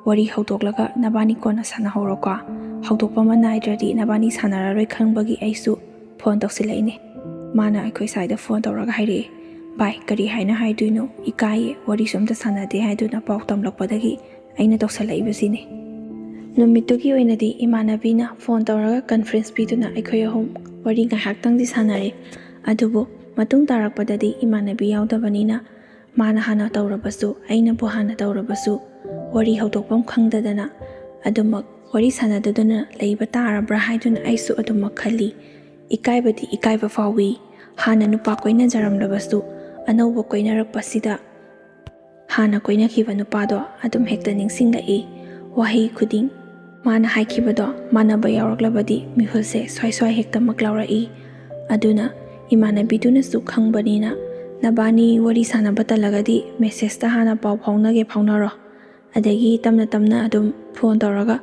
ꯋꯥꯔꯤ ꯍꯧꯗꯣꯛꯂꯒ ꯅꯕꯥꯅꯤ ꯀꯣꯟꯅ ꯁꯥꯟꯅꯍꯧꯔꯣꯀꯣ꯫ ꯍꯧꯗꯣꯛꯄ ꯑꯃ ꯅꯥꯏꯗ꯭ꯔꯗꯤ ꯅꯕꯥꯅꯤ ꯁꯥꯟꯅꯔꯔꯣꯏ ꯈꯪꯕꯒꯤ ꯑꯩꯁꯨ ꯐꯣꯟ ꯇꯧꯁꯤꯜꯂꯛꯏꯅꯦ꯫ ꯃꯥꯅ ꯑꯩꯈꯣꯏ ꯁ꯭ꯋꯥꯏꯗ ꯐꯣꯟ ꯇꯧꯔꯒ ꯍꯥꯏꯔꯛꯑꯦ, "ꯚꯥꯏ, ꯀꯔꯤ ꯍꯥꯏꯅ ꯍꯥꯏꯗꯣꯏꯅꯣ? ꯏꯀꯥꯏꯌꯦ, ꯋꯥꯔꯤꯁꯨ ꯑꯝꯇ ꯁꯥꯟꯅꯗꯦ" ꯍꯥꯏꯗꯨꯅ ꯄꯥꯎ ꯇꯝꯂꯛꯄꯗꯒꯤ ꯑꯩꯅ ꯇꯧꯁꯜꯂꯛꯏꯕꯁꯤꯅꯤ꯫ ꯅꯨꯃꯤꯠꯇꯨꯒꯤ ꯑꯣꯏꯅꯗꯤ ꯏꯃꯥꯟꯅꯕꯤꯅ ꯐꯣꯟ ꯇꯧꯔꯒ ꯀꯟꯐ꯭ꯔꯦꯟꯁ ꯄꯤꯗꯨꯅ ꯑꯩꯈꯣꯏ ꯑꯍꯨꯝ ꯋꯥꯔꯤ ꯉꯥꯏꯍꯥꯛꯇꯪꯗꯤ ꯁꯥꯟꯅꯔꯦ꯫ ꯑꯗꯨꯕꯨ ꯃꯇꯨꯡ ꯇꯥꯔꯛꯄꯗꯗꯤ ꯏꯃꯥꯟꯅꯕꯤ ꯌꯥꯎꯗꯕꯅꯤꯅ ꯃꯥꯅ ꯍꯥꯟꯅ ꯇꯧꯔꯕꯁꯨ, ꯑꯩꯅꯕꯨ ꯍꯥꯟꯅ ꯇꯧꯔꯕꯁꯨ, ꯋꯥꯔꯤ ꯍꯧꯗꯣꯛꯐꯝ ꯈꯪꯗꯗꯅ ꯑꯗꯨꯃꯛ ꯋꯥꯔꯤ ꯁꯥꯟꯅꯗꯗꯨꯅ ꯂꯩꯕ ꯇꯥꯔꯕ꯭ꯔꯥ ꯍꯥꯏꯗꯨꯅ ꯑꯩꯁꯨ ꯑꯗꯨꯃꯛ ꯈꯜꯂꯤ꯫ ꯏꯀꯥꯏꯕꯗꯤ ꯏꯀꯥꯏꯕ ꯐꯥꯎꯏ꯫ ꯍꯥꯟꯅ ꯅꯨꯄꯥ ꯀꯣꯏꯅꯖꯔꯝꯂꯕꯁꯨ, ꯑꯅꯧꯕ ꯀꯣꯏꯅꯔꯛꯄꯁꯤꯗ ꯍꯥꯟꯅ ꯀꯣꯏꯅꯈꯤꯕ ꯅꯨꯄꯥꯗꯣ ꯑꯗꯨꯝ ꯍꯦꯛꯇ ꯅꯤꯡꯁꯤꯡꯂꯛꯏ꯫ ꯋꯥꯍꯩ ꯈꯨꯗꯤꯡ ꯃꯥꯅ ꯍꯥꯏꯈꯤꯕꯗꯣ ꯃꯥꯟꯅꯕ ꯌꯥꯎꯔꯛꯂꯕꯗꯤ ꯃꯤꯍꯨꯜꯁꯦ ꯁ꯭ꯋꯥꯏ ꯁ꯭ꯋꯥꯏ ꯍꯦꯛꯇꯃꯛ ꯂꯥꯎꯔꯛꯏ꯫ ꯑꯗꯨꯅ ꯏꯃꯥꯟꯅꯕꯤꯗꯨꯅꯁꯨ ꯈꯪꯕꯅꯤꯅ, "ꯅꯕꯥꯅꯤ ꯋꯥꯔꯤ ꯁꯥꯟꯅꯕ ꯇꯜꯂꯒꯗꯤ ꯃꯦꯁꯦꯖꯇ ꯍꯥꯟꯅ ꯄꯥꯎ ꯐꯥꯎꯅꯒꯦ ꯐꯥꯎꯅꯔꯣ, ꯑꯗꯒꯤ ꯇꯞꯅ ꯇꯞꯅ ꯑꯗꯨꯝ ꯐꯣꯟ ꯇꯧꯔꯒ,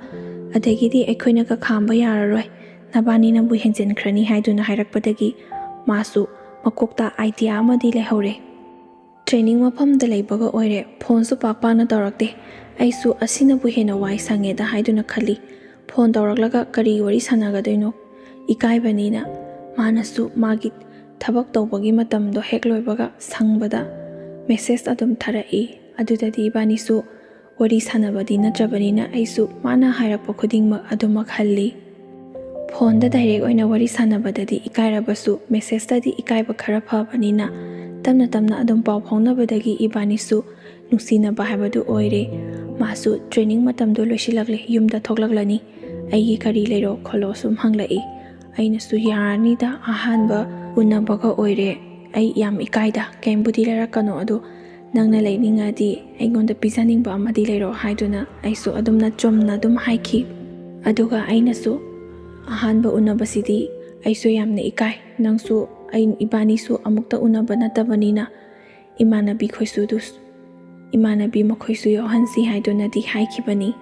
ꯑꯗꯒꯤꯗꯤ ꯑꯩꯈꯣꯏꯅꯒ ꯈꯥꯝꯕ ꯌꯥꯔꯔꯣꯏ, ꯅꯕꯥꯅꯤꯅꯕꯨ ꯍꯦꯟꯖꯤꯟꯈ꯭ꯔꯅꯤ" ꯍꯥꯏꯗꯨꯅ ꯍꯥꯏꯔꯛꯄꯗꯒꯤ ꯃꯥꯁꯨ ꯃꯀꯣꯛꯇ ꯑꯥꯏꯗꯤꯌꯥ ꯑꯃꯗꯤ ꯂꯩꯍꯧꯔꯦ꯫ ꯇ꯭ꯔꯦꯅꯤꯡ ꯃꯐꯝꯗ ꯂꯩꯕꯒ ꯑꯣꯏꯔꯦ, ꯐꯣꯟꯁꯨ ꯄꯥꯛ ꯄꯥꯛꯅ ꯇꯧꯔꯛꯇꯦ꯫ ꯑꯩꯁꯨ ꯑꯁꯤꯅꯕꯨ ꯍꯦꯟꯅ ꯋꯥꯏ ꯁꯪꯉꯦꯗ ꯍꯥꯏꯗꯨꯅ ꯈꯜꯂꯤ꯫ ꯐꯣꯟ ꯇꯧꯔꯛꯂꯒ ꯀꯔꯤ ꯋꯥꯔꯤ ꯁꯥꯟꯅꯒꯗꯣꯏꯅꯣ? ꯏꯀꯥꯏꯕꯅꯤꯅ ꯃꯥꯅꯁꯨ ꯃꯥꯒꯤ ꯊꯕꯛ ꯇꯧꯕꯒꯤ ꯃꯇꯝꯗꯣ ꯍꯦꯛ ꯂꯣꯏꯕꯒ ꯁꯪꯕꯗ ꯃꯦꯁꯦꯖ ꯑꯗꯨꯝ ꯊꯥꯔꯛꯏ꯫ ꯑꯗꯨꯗꯗꯤ ꯏꯕꯥꯅꯤꯁꯨ ꯋꯥꯔꯤ ꯁꯥꯟꯅꯕꯗꯤ ꯅꯠꯇ꯭ꯔꯕꯅꯤꯅ ꯑꯩꯁꯨ ꯃꯥꯅ ꯍꯥꯏꯔꯛꯄ ꯈꯨꯗꯤꯡꯃꯛ ꯑꯗꯨꯃꯛ ꯍꯜꯂꯤ꯫ ꯐꯣꯟꯗ ꯗꯥꯏꯔꯦꯛ ꯑꯣꯏꯅ ꯋꯥꯔꯤ ꯁꯥꯟꯅꯕꯗꯗꯤ ꯏꯀꯥꯏꯔꯕꯁꯨ, ꯃꯦꯁꯦꯖꯇꯗꯤ ꯏꯀꯥꯏꯕ ꯈꯔ ꯐꯕꯅꯤꯅ ꯇꯞꯅ ꯇꯞꯅ ꯑꯗꯨꯝ ꯄꯥꯎ ꯐꯥꯎꯅꯕꯗꯒꯤ ꯏꯕꯥꯅꯤꯁꯨ ꯅꯨꯡꯁꯤꯅꯕ ꯍꯥꯏꯕꯗꯨ ꯑꯣꯏꯔꯦ꯫ ꯃꯥꯁꯨ ꯇ꯭ꯔꯦꯅꯤꯡ ꯃꯇꯝꯗꯣ ꯂꯣꯏꯁꯤꯜꯂꯛꯂꯦ, ꯌꯨꯝꯗ ꯊꯣꯛꯂꯛꯂꯅꯤ, "ꯑꯩꯒꯤ ꯀꯔꯤ ꯂꯩꯔꯣ ꯈꯣꯠꯂꯣ?" ꯁꯨꯝ ꯍꯪꯂꯛꯏ꯫ ꯑꯩꯅꯁꯨ, "ꯌꯥꯔꯅꯤꯗ, ꯑꯍꯥꯟꯕ ꯎꯅꯕꯒ ꯑꯣꯏꯔꯦ, ꯑꯩ ꯌꯥꯝ ꯏꯀꯥꯏꯗ, ꯀꯩꯝꯕꯨꯗꯤ ꯂꯩꯔꯛꯀꯅꯣ, ꯑꯗꯣ ꯅꯪꯅ ꯂꯩꯅꯤꯡꯉꯗꯤ ꯑꯩꯉꯣꯟꯗ ꯄꯤꯖꯅꯤꯡꯕ ꯑꯃꯗꯤ ꯂꯩꯔꯣ" ꯍꯥꯏꯗꯨꯅ ꯑꯩꯁꯨ ꯑꯗꯨꯝꯅ ꯆꯨꯝꯅ ꯑꯗꯨꯝ ꯍꯥꯏꯈꯤ꯫ ꯑꯗꯨꯒ ꯑꯩꯅꯁꯨ, "ꯑꯍꯥꯟꯕ ꯎꯅꯕꯁꯤꯗꯤ ꯑꯩꯁꯨ ꯌꯥꯝꯅ ꯏꯀꯥꯏ, ꯅꯪꯁꯨ ꯑꯩ, ꯏꯕꯥꯅꯤꯁꯨ ꯑꯃꯨꯛꯇ ꯎꯅꯕ ꯅꯠꯇꯕꯅꯤꯅ ꯏꯃꯥꯟꯅꯕꯤ ꯈꯣꯏꯁꯨ ꯑꯗꯨ, ꯏꯃꯥꯟꯅꯕꯤ ꯃꯈꯣꯏꯁꯨ ꯌꯥꯎꯍꯟꯁꯤ" ꯍꯥꯏꯗꯨꯅꯗꯤ ꯍꯥꯏꯈꯤꯕꯅꯤ꯫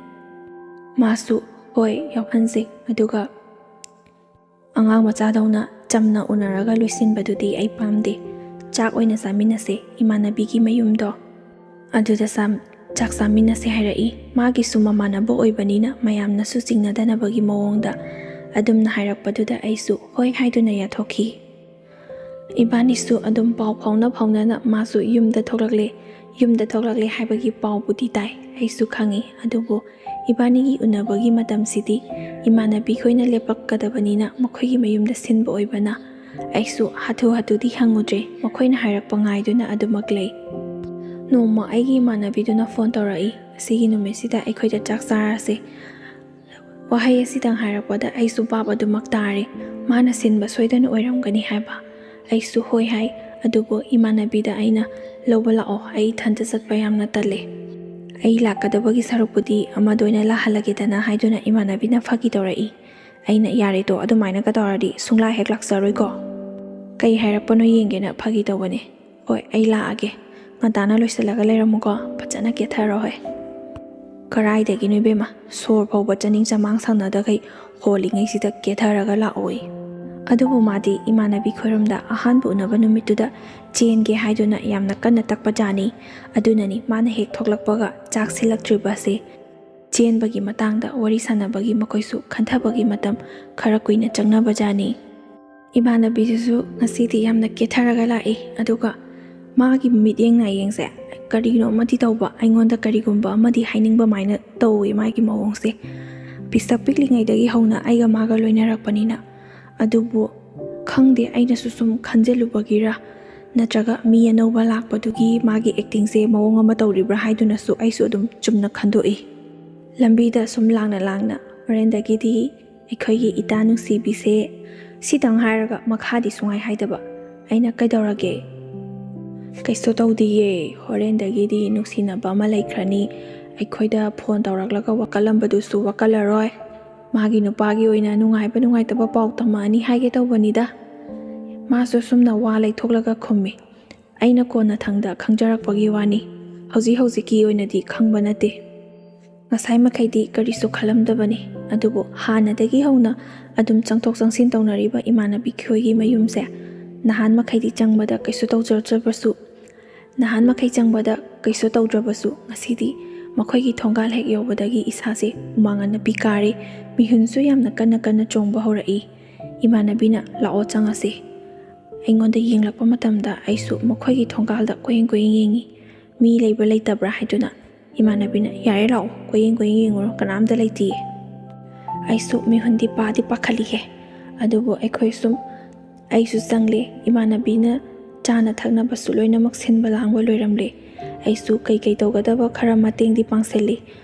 ꯃꯥꯁꯨ, "ꯍꯣꯏ, ꯌꯥꯎꯍꯟꯁꯤ, ꯑꯗꯨꯒ ꯑꯉꯥꯡ ꯃꯆꯥꯗꯧꯅ ꯆꯝꯅ ꯎꯅꯔꯒ ꯂꯣꯏꯁꯤꯟꯕꯗꯨꯗꯤ ꯑꯩ ꯄꯥꯝꯗꯦ, ꯆꯥꯛ ꯑꯣꯏꯅ ꯆꯥꯃꯤꯟꯅꯁꯦ, ꯏꯃꯥꯟꯅꯕꯤꯒꯤ ꯃꯌꯨꯝꯗꯣ ꯑꯗꯨꯗ ꯆꯥꯛ ꯆꯥꯃꯤꯟꯅꯁꯦ" ꯍꯥꯏꯔꯛꯏ꯫ ꯃꯥꯒꯤꯁꯨ ꯃꯃꯥꯟꯅꯕ ꯑꯣꯏꯕꯅꯤꯅ ꯃꯌꯥꯝꯅꯁꯨ ꯆꯤꯡꯅꯗꯅꯕꯒꯤ ꯃꯑꯣꯡꯗ ꯑꯗꯨꯝꯅ ꯍꯥꯏꯔꯛꯄꯗꯨꯗ ꯑꯩꯁꯨ ꯍꯣꯏ ꯍꯥꯏꯗꯨꯅ ꯌꯥꯊꯣꯛꯈꯤ꯫ ꯏꯕꯥꯅꯤꯁꯨ ꯑꯗꯨꯝ ꯄꯥꯎ ꯐꯥꯎꯅ ꯐꯥꯎꯅꯅ ꯃꯥꯁꯨ ꯌꯨꯝꯗ ꯊꯣꯛꯂꯛꯂꯦ, ꯌꯨꯝꯗ ꯊꯣꯛꯂꯛꯂꯦ ꯍꯥꯏꯕꯒꯤ ꯄꯥꯎꯕꯨꯗꯤ ꯇꯥꯏ, ꯑꯩꯁꯨ ꯈꯪꯉꯤ꯫ ꯑꯗꯨꯕꯨ ꯏꯕꯥꯅꯤꯒꯤ ꯎꯅꯕꯒꯤ ꯃꯇꯝꯁꯤꯗꯤ ꯏꯃꯥꯟꯅꯕꯤꯈꯣꯏꯅ ꯂꯦꯞꯄꯛꯀꯗꯕꯅꯤꯅ ꯃꯈꯣꯏꯒꯤ ꯃꯌꯨꯝꯗ ꯁꯤꯟꯕ ꯑꯣꯏꯕꯅ ꯑꯩꯁꯨ ꯍꯥꯊꯨ ꯍꯥꯊꯨꯗꯤ ꯍꯪꯉꯨꯗ꯭ꯔꯦ, ꯃꯈꯣꯏꯅ ꯍꯥꯏꯔꯛꯄ ꯉꯥꯏꯗꯨꯅ ꯑꯗꯨꯃꯛ ꯂꯩ꯫ ꯅꯣꯡꯃ ꯑꯩꯒꯤ ꯏꯃꯥꯟꯅꯕꯤꯗꯨꯅ ꯐꯣꯟ ꯇꯧꯔꯛꯏ, "ꯑꯁꯤꯒꯤ ꯅꯨꯃꯤꯠꯁꯤꯗ ꯑꯩꯈꯣꯏꯗ ꯆꯥꯛ ꯆꯥꯔꯁꯦ"꯫ ꯋꯥꯍꯩ ꯑꯁꯤꯗꯪ ꯍꯥꯏꯔꯛꯄꯗ ꯑꯩꯁꯨ ꯚꯥꯞ ꯑꯗꯨꯃꯛ ꯇꯥꯔꯦ, ꯃꯥꯅ ꯁꯤꯟꯕ ꯁꯣꯏꯗꯅ ꯑꯣꯏꯔꯝꯒꯅꯤ ꯍꯥꯏꯕ꯫ ꯑꯩꯁꯨ ꯍꯣꯏ ꯍꯥꯏ, ꯑꯗꯨꯕꯨ ꯏꯃꯥꯟꯅꯕꯤꯗ ꯑꯩꯅ, "ꯂꯧꯕ ꯂꯥꯛꯑꯣ, ꯑꯩ ꯏꯊꯟꯇ ꯆꯠꯄ ꯌꯥꯝꯅ ꯇꯜꯂꯦ, ꯑꯩ ꯂꯥꯛꯀꯗꯕꯒꯤ ꯁꯔꯨꯛꯄꯨꯗꯤ ꯑꯃꯗ ꯑꯣꯏꯅ ꯂꯥꯛꯍꯜꯂꯒꯦꯗꯅ" ꯍꯥꯏꯗꯨꯅ ꯏꯃꯥꯟꯅꯕꯤꯅ ꯐꯥꯒꯤ ꯇꯧꯔꯛꯏ꯫ ꯑꯩꯅ, "ꯌꯥꯔꯦ ꯇꯣ, ꯑꯗꯨꯃꯥꯏꯅꯒ ꯇꯧꯔꯗꯤ ꯁꯨꯡꯂꯥꯛ ꯍꯦꯛ ꯂꯥꯛꯆꯔꯣꯏꯀꯣ"꯫ "ꯀꯩ ꯍꯥꯏꯔꯛꯄꯅꯣ ꯌꯦꯡꯒꯦꯅ ꯐꯥꯒꯤ ꯇꯧꯕꯅꯦ"꯫ "ꯍꯣꯏ, ꯑꯩ ꯂꯥꯛꯑꯒꯦ, ꯉꯟꯇꯥꯅ ꯂꯣꯏꯁꯤꯜꯂꯒ ꯂꯩꯔꯝꯃꯨꯀꯣ, ꯐꯖꯅ ꯀꯦꯊꯔꯣ ꯍꯣꯏ"꯫ ꯀꯔꯥꯏꯗꯒꯤꯅꯣ ꯏꯕꯦꯝꯃ, ꯁꯣꯔ ꯐꯥꯎꯕ ꯆꯥꯅꯤꯡ ꯆꯃꯥꯡ ꯁꯪꯅꯗꯈꯩ ꯍꯣꯜꯂꯤꯉꯩꯁꯤꯗ ꯀꯦꯊꯔꯒ ꯂꯥꯛꯑꯣꯏ꯫ ꯑꯗꯨꯕꯨ ꯃꯥꯗꯤ ꯏꯃꯥꯟꯅꯕꯤ ꯈꯣꯏꯔꯣꯝꯗ ꯑꯍꯥꯟꯕ ꯎꯅꯕ ꯅꯨꯃꯤꯠꯇꯨꯗ ꯆꯦꯟꯒꯦ ꯍꯥꯏꯗꯨꯅ ꯌꯥꯝꯅ ꯀꯟꯅ ꯇꯛꯄ ꯖꯥꯠꯅꯤ꯫ ꯑꯗꯨꯅꯅꯤ ꯃꯥꯅ ꯍꯦꯛ ꯊꯣꯛꯂꯛꯄꯒ ꯆꯥꯛ ꯁꯤꯜꯂꯛꯇ꯭ꯔꯤꯕꯁꯦ꯫ ꯆꯦꯟꯕꯒꯤ ꯃꯇꯥꯡꯗ ꯋꯥꯔꯤ ꯁꯥꯟꯅꯕꯒꯤ ꯃꯈꯣꯏꯁꯨ ꯈꯟꯊꯕꯒꯤ ꯃꯇꯝ ꯈꯔ ꯀꯨꯏꯅ ꯆꯪꯅꯕ ꯖꯥꯠꯅꯤ꯫ ꯏꯃꯥꯟꯅꯕꯤꯗꯨꯁꯨ ꯉꯁꯤꯗꯤ ꯌꯥꯝꯅ ꯀꯦꯊꯔꯒ ꯂꯥꯛꯏ, ꯑꯗꯨꯒ ꯃꯥꯒꯤ ꯃꯤꯠꯌꯦꯡ ꯅꯥꯌꯦꯡꯁꯦ ꯀꯔꯤꯅꯣ ꯑꯃꯗꯤ ꯇꯧꯕ, ꯑꯩꯉꯣꯟꯗ ꯀꯔꯤꯒꯨꯝꯕ ꯑꯃꯗꯤ ꯍꯥꯏꯅꯤꯡꯕ ꯃꯥꯏꯅ ꯇꯧꯋꯤ ꯃꯥꯒꯤ ꯃꯑꯣꯡꯁꯦ꯫ ꯄꯤꯁꯛ ꯄꯤꯛꯂꯤꯉꯩꯗꯒꯤ ꯍꯧꯅ ꯑꯩꯒ ꯃꯥꯒ ꯂꯣꯏꯅꯔꯛꯄꯅꯤꯅ꯫ ꯑꯗꯨꯕꯨ ꯈꯪꯗꯦ, ꯑꯩꯅꯁꯨ ꯁꯨꯝ ꯈꯟꯖꯤꯜꯂꯨꯕꯒꯤꯔ ꯅꯠꯇ꯭ꯔꯒ ꯃꯤ ꯑꯅꯧꯕ ꯂꯥꯛꯄꯗꯨꯒꯤ ꯃꯥꯒꯤ ꯑꯦꯛꯇꯤꯡꯁꯦ ꯃꯑꯣꯡ ꯑꯃ ꯇꯧꯔꯤꯕ꯭ꯔꯥ ꯍꯥꯏꯗꯨꯅꯁꯨ ꯑꯩꯁꯨ ꯑꯗꯨꯝ ꯆꯨꯝꯅ ꯈꯟꯗꯣꯛꯏ꯫ ꯂꯝꯕꯤꯗ ꯁꯨꯝ ꯂꯥꯡꯅ ꯂꯥꯡꯅ ꯍꯣꯔꯦꯟꯗꯒꯤꯗꯤ ꯑꯩꯈꯣꯏꯒꯤ ꯏꯇꯥ ꯅꯨꯡꯁꯤꯕꯤꯁꯦ ꯁꯤꯇꯪ ꯍꯥꯏꯔꯒ ꯃꯈꯥꯗꯤ ꯁꯨꯡꯍꯥꯏ ꯍꯥꯏꯗꯕ꯫ ꯑꯩꯅ, "ꯀꯩꯗꯧꯔꯒꯦ?" "ꯀꯩꯁꯨ ꯇꯧꯗꯤꯌꯦ, ꯍꯣꯔꯦꯟꯗꯒꯤꯗꯤ ꯅꯨꯡꯁꯤꯅꯕ ꯑꯃ ꯂꯩꯈ꯭ꯔꯅꯤ, ꯑꯩꯈꯣꯏꯗ ꯐꯣꯟ ꯇꯧꯔꯛꯂꯒ ꯋꯥꯀꯠꯂꯝꯕꯗꯨꯁꯨ ꯋꯥꯀꯠꯂꯔꯣꯏ꯫ ꯃꯥꯒꯤ ꯅꯨꯄꯥꯒꯤ ꯑꯣꯏꯅ ꯅꯨꯡꯉꯥꯏꯕ ꯅꯨꯡꯉꯥꯏꯇꯕ ꯄꯥꯎ ꯇꯝꯃꯛꯑꯅꯤ ꯍꯥꯏꯒꯦ ꯇꯧꯕꯅꯤꯗ"꯫ ꯃꯥꯁꯨ ꯁꯨꯝꯅ ꯋꯥ ꯂꯩꯊꯣꯛꯂꯒ ꯈꯨꯝꯃꯤ꯫ ꯑꯩꯅ ꯀꯣꯟꯅꯊꯪꯗ ꯈꯪꯖꯔꯛꯄꯒꯤ ꯋꯥꯅꯤ, ꯍꯧꯖꯤꯛ ꯍꯧꯖꯤꯛꯀꯤ ꯑꯣꯏꯅꯗꯤ ꯈꯪꯕ ꯅꯠꯇꯦ꯫ ꯉꯁꯥꯏ ꯃꯈꯩꯗꯤ ꯀꯔꯤꯁꯨ ꯈꯜꯂꯝꯗꯕꯅꯤ, ꯑꯗꯨꯕꯨ ꯍꯥꯟꯅꯗꯒꯤ ꯍꯧꯅ ꯑꯗꯨꯝ ꯆꯪꯊꯣꯛ ꯆꯪꯁꯤꯟ ꯇꯧꯅꯔꯤꯕ ꯏꯃꯥꯟꯅꯕꯤ ꯈꯣꯏꯒꯤ ꯃꯌꯨꯝꯁꯦ ꯅꯍꯥꯟ ꯃꯈꯩꯗꯤ ꯆꯪꯕꯗ ꯀꯩꯁꯨ ꯇꯧꯖꯗ꯭ꯔꯕꯁꯨ, ꯅꯍꯥꯟ ꯃꯈꯩ ꯆꯪꯕꯗ ꯀꯩꯁꯨ ꯇꯧꯗ꯭ꯔꯕꯁꯨ, ꯉꯁꯤꯗꯤ ꯃꯈꯣꯏꯒꯤ ꯊꯣꯡꯒꯥꯜ ꯍꯦꯛ ꯌꯧꯕꯗꯒꯤ ꯏꯁꯥꯁꯦ ꯍꯨꯃꯥꯡ ꯑꯅꯞꯄꯤ ꯀꯥꯔꯦ꯫ ꯃꯤꯍꯨꯟꯁꯨ ꯌꯥꯝꯅ ꯀꯟꯅ ꯀꯟꯅ ꯆꯣꯡꯕ ꯍꯧꯔꯛꯏ꯫ ꯏꯃꯥꯟꯅꯕꯤꯅ, "ꯂꯥꯛꯑꯣ, ꯆꯪꯉꯁꯤ"꯫ ꯑꯩꯉꯣꯟꯗ ꯌꯦꯡꯂꯛꯄ ꯃꯇꯝꯗ ꯑꯩꯁꯨ ꯃꯈꯣꯏꯒꯤ ꯊꯣꯡꯒꯥꯜꯗ ꯀꯣꯏꯌꯦꯡ ꯀꯣꯏꯌꯦꯡ ꯌꯦꯡꯉꯤ꯫ ꯃꯤ ꯂꯩꯕ꯭ꯔꯥ ꯂꯩꯇꯕ꯭ꯔꯥ ꯍꯥꯏꯗꯨꯅ꯫ ꯏꯃꯥꯟꯅꯕꯤꯅ, "ꯌꯥꯔꯦ, ꯂꯥꯛꯑꯣ, ꯀꯣꯏꯌꯦꯡ ꯀꯣꯏꯌꯦꯡ ꯌꯦꯡꯉꯨꯔꯣ, ꯀꯅꯥꯝꯇ ꯂꯩꯇꯤꯌꯦ"꯫ ꯑꯩꯁꯨ ꯃꯤꯍꯨꯟꯗꯤ ꯄꯥꯗꯤ ꯄꯥꯈꯠꯂꯤꯍꯦ꯫ ꯑꯗꯨꯕꯨ ꯑꯩꯈꯣꯏ ꯁꯨꯝ, ꯑꯩꯁꯨ ꯆꯪꯂꯦ꯫ ꯏꯃꯥꯟꯅꯕꯤꯅ ꯆꯥꯅ ꯊꯛꯅꯕꯁꯨ ꯂꯣꯏꯅꯃꯛ ꯁꯤꯟꯕ ꯂꯥꯡꯕ ꯂꯣꯏꯔꯝꯂꯦ꯫ ꯑꯩꯁꯨ ꯀꯩꯀꯩ ꯇꯧꯒꯗꯕ ꯈꯔ ꯃꯇꯦꯡꯗꯤ ꯄꯥꯡꯁꯤꯜꯂꯤ꯫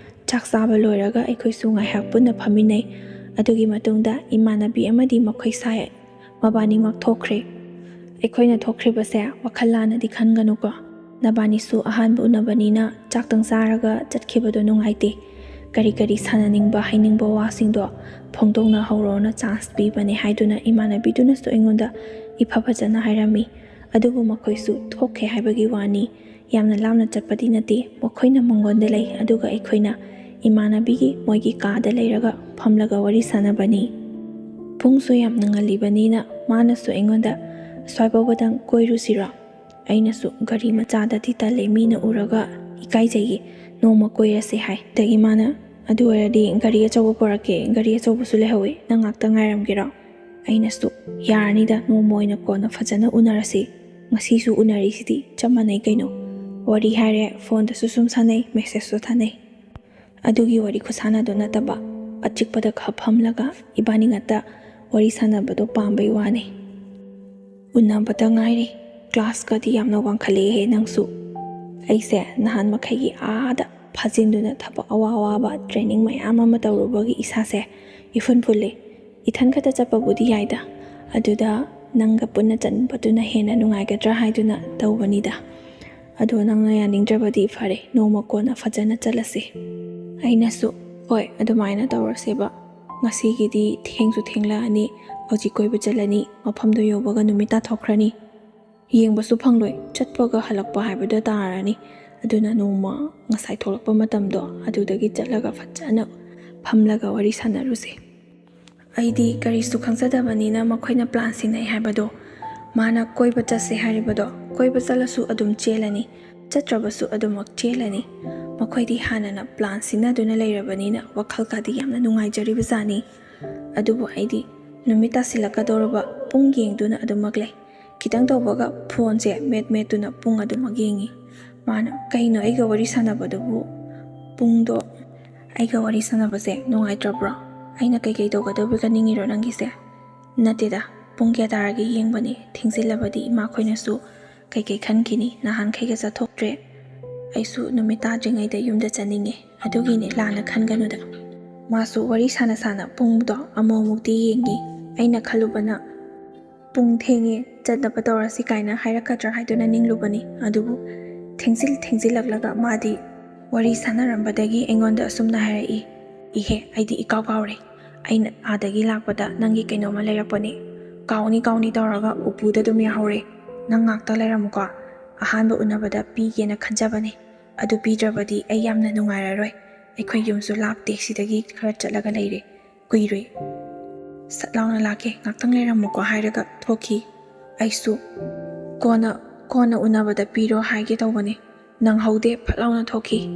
ꯆꯥꯛ ꯆꯥꯕ ꯂꯣꯏꯔꯒ ꯑꯩꯈꯣꯏꯁꯨ ꯉꯥꯏꯍꯥꯛ ꯄꯨꯟꯅ ꯐꯝꯃꯤꯟꯅꯩ꯫ ꯑꯗꯨꯒꯤ ꯃꯇꯨꯡꯗ ꯏꯃꯥꯟꯅꯕꯤ ꯑꯃꯗꯤ ꯃꯈꯣꯏ ꯁꯥꯏ ꯃꯕꯥꯅꯤꯃꯛ ꯊꯣꯛꯈ꯭ꯔꯦ꯫ ꯑꯩꯈꯣꯏꯅ ꯊꯣꯛꯈ꯭ꯔꯤꯕꯁꯦ ꯋꯥꯈꯜ ꯂꯥꯟꯅꯗꯤ ꯈꯟꯒꯅꯨꯀꯣ꯫ ꯅꯕꯥꯅꯤꯁꯨ ꯑꯍꯥꯟꯕ ꯎꯅꯕꯅꯤꯅ ꯆꯥꯛꯇꯪ ꯆꯥꯔꯒ ꯆꯠꯈꯤꯕꯗꯣ ꯅꯨꯡꯉꯥꯏꯇꯦ꯫ ꯀꯔꯤ ꯀꯔꯤ ꯁꯥꯟꯅꯅꯤꯡꯕ, ꯍꯥꯏꯅꯤꯡꯕ ꯋꯥꯁꯤꯡꯗꯣ ꯐꯣꯡꯗꯣꯛꯅꯍꯧꯔꯣꯅ ꯆꯥꯟꯁ ꯄꯤꯕꯅꯦ ꯍꯥꯏꯗꯨꯅ ꯏꯃꯥꯟꯅꯕꯤꯗꯨꯅꯁꯨ ꯑꯩꯉꯣꯟꯗ ꯏꯐ ꯐꯖꯅ ꯍꯥꯏꯔꯝꯃꯤ꯫ ꯑꯗꯨꯕꯨ ꯃꯈꯣꯏꯁꯨ ꯊꯣꯛꯈ꯭ꯔꯦ ꯍꯥꯏꯕꯒꯤ ꯋꯥꯅꯤ꯫ ꯌꯥꯝꯅ ꯂꯥꯞꯅ ꯆꯠꯄꯗꯤ ꯅꯠꯇꯦ꯫ ꯃꯈꯣꯏꯅ ꯃꯪꯒꯣꯟꯗ ꯂꯩ, ꯑꯗꯨꯒ ꯑꯩꯈꯣꯏꯅ ꯏꯃꯥꯟꯅꯕꯤꯒꯤ ꯃꯣꯏꯒꯤ ꯀꯥꯗ ꯂꯩꯔꯒ ꯐꯝꯂꯒ ꯋꯥꯔꯤ ꯁꯥꯟꯅꯕꯅꯤ꯫ ꯄꯨꯡꯁꯨ ꯌꯥꯝꯅ ꯉꯜꯂꯤꯕꯅꯤꯅ ꯃꯥꯅꯁꯨ ꯑꯩꯉꯣꯟꯗ, "ꯑꯁ꯭ꯋꯥꯏꯐꯥꯎꯕꯗꯪ ꯀꯣꯏꯔꯨꯁꯤꯔꯣ?" ꯑꯩꯅꯁꯨ, "ꯒꯥꯔꯤ ꯃꯆꯥꯗꯗꯤ ꯇꯜꯂꯦ, ꯃꯤꯅ ꯎꯔꯒ ꯏꯀꯥꯏꯖꯩꯌꯦ, ꯅꯣꯡꯃ ꯀꯣꯏꯔꯁꯦ" ꯍꯥꯏ꯫ ꯑꯗꯒꯤ ꯃꯥꯅ, "ꯑꯗꯨ ꯑꯣꯏꯔꯗꯤ ꯒꯥꯔꯤ ꯑꯆꯧꯕ ꯄꯨꯔꯛꯀꯦ, ꯒꯥꯔꯤ ꯑꯆꯧꯕꯁꯨ ꯂꯩꯍꯧꯋꯦ, ꯅꯪ ꯉꯥꯛꯇ ꯉꯥꯏꯔꯝꯒꯦꯔꯣ?" ꯑꯩꯅꯁꯨ, "ꯌꯥꯔꯅꯤꯗ, ꯅꯣꯡꯃ ꯑꯣꯏꯅ ꯀꯣꯟꯅ ꯐꯖꯅ ꯎꯅꯔꯁꯤ, ꯉꯁꯤꯁꯨ ꯎꯅꯔꯤꯁꯤꯗꯤ ꯆꯞ ꯃꯥꯟꯅꯩ ꯀꯩꯅꯣ"꯫ ꯋꯥꯔꯤ ꯍꯥꯏꯔꯦ, ꯐꯣꯟꯗꯁꯨ ꯁꯨꯝ ꯁꯥꯟꯅꯩ, ꯃꯦꯁꯦꯖꯁꯨ ꯊꯥꯅꯩ꯫ ꯑꯗꯨꯒꯤ ꯋꯥꯔꯤ ꯈꯨꯁꯥꯟꯅꯗꯣ ꯅꯠꯇꯕ, ꯑꯆꯤꯛꯄꯗ ꯈꯔ ꯐꯝꯂꯒ ꯏꯕꯥꯅꯤ ꯉꯥꯛꯇ ꯋꯥꯔꯤ ꯁꯥꯟꯅꯕꯗꯣ ꯄꯥꯝꯕꯩ ꯋꯥꯅꯤ꯫ ꯎꯅꯕꯇ ꯉꯥꯏꯔꯤ, ꯀ꯭ꯂꯥꯁꯀꯗꯤ ꯌꯥꯝꯅ ꯋꯥꯡꯈꯠꯂꯛꯑꯦꯍꯦ ꯅꯪꯁꯨ꯫ ꯑꯩꯁꯦ ꯅꯍꯥꯟ ꯃꯈꯩꯒꯤ ꯑꯥꯗ ꯐꯥꯖꯤꯟꯗꯨꯅ ꯊꯕꯛ ꯑꯋꯥ ꯑꯋꯥꯕ training ꯃꯌꯥꯝ ꯑꯃ ꯇꯧꯔꯨꯕꯒꯤ ꯏꯁꯥꯁꯦ ꯏꯐꯨꯟ ꯐꯨꯜꯂꯦ꯫ ꯏꯊꯟ ꯈꯛꯇ ꯆꯠꯄꯕꯨꯗꯤ ꯌꯥꯏꯗ, ꯑꯗꯨꯗ ꯅꯪꯒ ꯄꯨꯟꯅ ꯆꯠꯄꯗꯨꯅ ꯍꯦꯟꯅ ꯅꯨꯡꯉꯥꯏꯒꯗ꯭ꯔꯥ ꯍꯥꯏꯗꯨꯅ ꯇꯧꯕꯅꯤꯗ꯫ ꯑꯗꯣ ꯅꯪꯅ ꯌꯥꯅꯤꯡꯗ꯭ꯔꯕꯗꯤ ꯐꯔꯦ, ꯅꯣꯡꯃ ꯀꯣꯟꯅ ꯐꯖꯅ ꯆꯠꯂꯁꯦ꯫ ꯑꯩꯅꯁꯨ, "ꯍꯣꯏ, ꯑꯗꯨꯃꯥꯏꯅ ꯇꯧꯔꯁꯦꯕ꯫ ꯉꯁꯤꯒꯤꯗꯤ ꯊꯦꯡꯁꯨ ꯊꯦꯡꯂꯛꯑꯅꯤ, ꯍꯧꯖꯤꯛ ꯀꯣꯏꯕ ꯆꯠꯂꯅꯤ, ꯃꯐꯝꯗꯣ ꯌꯧꯕꯒ ꯅꯨꯃꯤꯠ ꯇꯥꯊꯣꯛꯈ꯭ꯔꯅꯤ꯫ ꯌꯦꯡꯕꯁꯨ ꯐꯪꯂꯣꯏ, ꯆꯠꯄꯒ ꯍꯜꯂꯛꯄ ꯍꯥꯏꯕꯗ ꯇꯥꯔꯅꯤ꯫ ꯑꯗꯨꯅ ꯅꯣꯡꯃ ꯉꯁꯥꯏ ꯊꯣꯛꯂꯛꯄ ꯃꯇꯝꯗꯣ ꯑꯗꯨꯗꯒꯤ ꯆꯠꯂꯒ ꯐꯖꯅ ꯐꯝꯂꯒ ꯋꯥꯔꯤ ꯁꯥꯟꯅꯔꯨꯁꯦ"꯫ ꯑꯩꯗꯤ ꯀꯔꯤꯁꯨ ꯈꯪꯖꯗꯕꯅꯤꯅ ꯃꯈꯣꯏꯅ plan ꯁꯤꯟꯅꯩ ꯍꯥꯏꯕꯗꯣ꯫ ꯃꯥꯅ ꯀꯣꯏꯕ ꯆꯠꯁꯦ ꯍꯥꯏꯔꯤꯕꯗꯣ, ꯀꯣꯏꯕ ꯆꯠꯂꯁꯨ ꯑꯗꯨꯝ ꯆꯦꯜꯂꯅꯤ, ꯆꯠꯇ꯭ꯔꯕꯁꯨ ꯑꯗꯨꯃꯛ ꯆꯦꯜꯂꯅꯤ꯫ ꯃꯈꯣꯏꯗꯤ ꯍꯥꯟꯅꯅ plan ꯁꯤꯟꯅꯗꯨꯅ ꯂꯩꯔꯕꯅꯤꯅ ꯋꯥꯈꯜ ꯀꯥꯗꯤ ꯌꯥꯝꯅ ꯅꯨꯡꯉꯥꯏꯖꯔꯤꯕꯖꯥꯠꯅꯤ꯫ ꯑꯗꯨꯕꯨ ꯑꯩꯗꯤ ꯅꯨꯃꯤꯠ ꯇꯥꯁꯤꯜꯂꯛꯀꯗꯧꯔꯕ ꯄꯨꯡ ꯌꯦꯡꯗꯨꯅ ꯑꯗꯨꯃꯛ ꯂꯩ꯫ ꯈꯤꯇꯪ ꯇꯧꯕꯒ phone ꯁꯦ ꯃꯦꯠ ꯃꯦꯠꯇꯨꯅ ꯄꯨꯡ ꯑꯗꯨꯃꯛ ꯌꯦꯡꯉꯤ꯫ ꯃꯥꯅ, "ꯀꯩꯅꯣ ꯑꯩꯒ ꯋꯥꯔꯤ ꯁꯥꯟꯅꯕꯗꯨꯕꯨ ꯄꯨꯡꯗꯣ?" "ꯑꯩꯒ ꯋꯥꯔꯤ ꯁꯥꯟꯅꯕꯁꯦ ꯅꯨꯡꯉꯥꯏꯇ꯭ꯔꯕ꯭ꯔꯣ? ꯑꯩꯅ ꯀꯩꯀꯩ ꯇꯧꯒꯗꯧꯕꯒ ꯅꯤꯡꯉꯤꯔꯣ ꯅꯪꯒꯤꯁꯦ?" "ꯅꯠꯇꯦꯗ, ꯄꯨꯡ ꯀꯌꯥ ꯇꯥꯔꯒꯦ ꯌꯦꯡꯕꯅꯦ, ꯊꯦꯡꯖꯤꯜꯂꯕꯗꯤ ꯏꯃꯥꯈꯣꯏꯅꯁꯨ ꯀꯩꯀꯩ ꯈꯟꯈꯤꯅꯤ, ꯅꯍꯥꯟꯈꯩꯒ ꯆꯠꯊꯣꯛꯇ꯭ꯔꯦ꯫ ꯑꯩꯁꯨ ꯅꯨꯃꯤꯠ ꯇꯥꯗ꯭ꯔꯤꯉꯩꯗ ꯌꯨꯝꯗ ꯆꯠꯅꯤꯡꯉꯦ, ꯑꯗꯨꯒꯤꯅꯦ, ꯂꯥꯟꯅ ꯈꯟꯒꯅꯨꯗ"꯫ ꯃꯥꯁꯨ ꯋꯥꯔꯤ ꯁꯥꯅ ꯁꯥꯅ ꯄꯨꯡꯗꯣ ꯑꯃꯨꯛ ꯑꯃꯨꯛꯇꯤ ꯌꯦꯡꯉꯤ꯫ ꯑꯩꯅ ꯈꯜꯂꯨꯕꯅ, "ꯄꯨꯡ ꯊꯦꯡꯉꯦ, ꯆꯠꯅꯕ ꯇꯧꯔꯁꯤ" ꯀꯥꯏꯅ ꯍꯥꯏꯔꯛꯀꯗ꯭ꯔꯥ ꯍꯥꯏꯗꯨꯅ ꯅꯤꯡꯂꯨꯕꯅꯤ꯫ ꯑꯗꯨꯕꯨ ꯊꯦꯡꯖꯤꯜ ꯊꯦꯡꯖꯤꯜꯂꯛꯂꯒ ꯃꯥꯗꯤ ꯋꯥꯔꯤ ꯁꯥꯟꯅꯔꯝꯕꯗꯒꯤ ꯑꯩꯉꯣꯟꯗ ꯑꯁꯨꯝꯅ ꯍꯥꯏꯔꯛꯏ, "ꯏꯍꯦ, ꯑꯩꯗꯤ ꯏꯀꯥꯎ ꯀꯥꯎꯔꯦ꯫ ꯑꯩꯅ ꯑꯥꯗꯒꯤ ꯂꯥꯛꯄꯗ ꯅꯪꯒꯤ ꯀꯩꯅꯣꯝꯃ ꯂꯩꯔꯛꯄꯅꯦ꯫ ꯀꯥꯎꯅꯤ ꯀꯥꯎꯅꯤ ꯇꯧꯔꯒ ꯎꯄꯨꯗ ꯑꯗꯨꯝ ꯌꯥꯍꯧꯔꯦ꯫ ꯅꯪ ꯉꯥꯛꯇ ꯂꯩꯔꯝꯃꯨꯀꯣ꯫ ꯑꯍꯥꯟꯕ ꯎꯅꯕꯗ ꯄꯤꯒꯦꯅ ꯈꯟꯖꯕꯅꯦ꯫ ꯑꯗꯨ ꯄꯤꯗ꯭ꯔꯕꯗꯤ ꯑꯩ ꯌꯥꯝꯅ ꯅꯨꯡꯉꯥꯏꯔꯔꯣꯏ꯫ ꯑꯩꯈꯣꯏ ꯌꯨꯝꯁꯨ ꯂꯥꯞꯇꯦ, ꯁꯤꯗꯒꯤ ꯈꯔ ꯆꯠꯂꯒ ꯂꯩꯔꯦ꯫ ꯀꯨꯏꯔꯣꯏ꯫ ꯁꯠ ꯂꯥꯎꯅ ꯂꯥꯛꯀꯦ, ꯉꯥꯛꯇꯪ ꯂꯩꯔꯝꯃꯨꯀꯣ" ꯍꯥꯏꯔꯒ ꯊꯣꯛꯈꯤ꯫ ꯑꯩꯁꯨ ꯀꯣꯟꯅ, ꯀꯣꯟꯅ ꯎꯅꯕꯗ ꯄꯤꯔꯣ ꯍꯥꯏꯒꯦ ꯇꯧꯕꯅꯦ꯫ ꯅꯪꯍꯧꯗꯦ, ꯐꯠ ꯂꯥꯎꯅ ꯊꯣꯛꯈꯤ꯫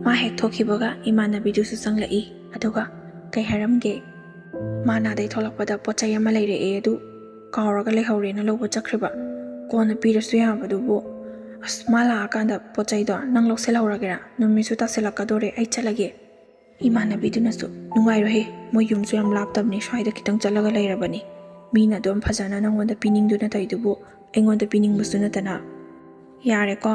ꯃꯥ ꯍꯦꯛ ꯊꯣꯛꯈꯤꯕꯒ ꯏꯃꯥꯟꯅꯕꯤꯗꯨꯁꯨ ꯆꯪꯂꯛꯏ꯫ ꯑꯗꯨꯒ ꯀꯩ ꯍꯥꯏꯔꯝꯒꯦ? ꯃꯥ ꯅꯥꯗꯩ ꯊꯣꯛꯂꯛꯄꯗ ꯄꯣꯠ ꯆꯩ ꯑꯃ ꯂꯩꯔꯛꯑꯦ, ꯑꯗꯨ ꯀꯥꯎꯔꯒ ꯂꯩꯍꯧꯔꯦꯅ ꯂꯧꯕ ꯆꯠꯈ꯭ꯔꯤꯕ꯫ ꯀꯣꯟꯅ ꯄꯤꯔꯁꯨ ꯌꯥꯕꯗꯨꯕꯨ꯫ ꯑꯁ, ꯃꯥ ꯂꯥꯛꯑꯀꯥꯟꯗ ꯄꯣꯠ ꯆꯩꯗꯣ ꯅꯪ ꯂꯧꯁꯤꯜꯍꯧꯔꯒꯦꯔꯥ? ꯅꯨꯃꯤꯠꯁꯨ ꯇꯥꯁꯤꯜꯂꯛꯀꯗꯣꯔꯦ, ꯑꯩ ꯆꯠꯂꯒꯦ꯫ ꯏꯃꯥꯟꯅꯕꯤꯗꯨꯅꯁꯨ, "ꯅꯨꯡꯉꯥꯏꯔꯣꯏꯍꯦ, ꯃꯣꯏ ꯌꯨꯝꯁꯨ ꯌꯥꯝ ꯂꯥꯞꯇꯕꯅꯤ, ꯁ꯭ꯋꯥꯏꯗ ꯈꯤꯇꯪ ꯆꯠꯂꯒ ꯂꯩꯔꯕꯅꯤ꯫ ꯃꯤꯅ ꯑꯗꯨꯝ ꯐꯖꯅ ꯅꯪꯉꯣꯟꯗ ꯄꯤꯅꯤꯡꯗꯨꯅ ꯇꯧꯔꯤꯗꯨꯕꯨ ꯑꯩꯉꯣꯟꯗ ꯄꯤꯅꯤꯡꯕꯁꯨ ꯅꯠꯇꯅ꯫ "ꯌꯥꯔꯦꯀꯣ,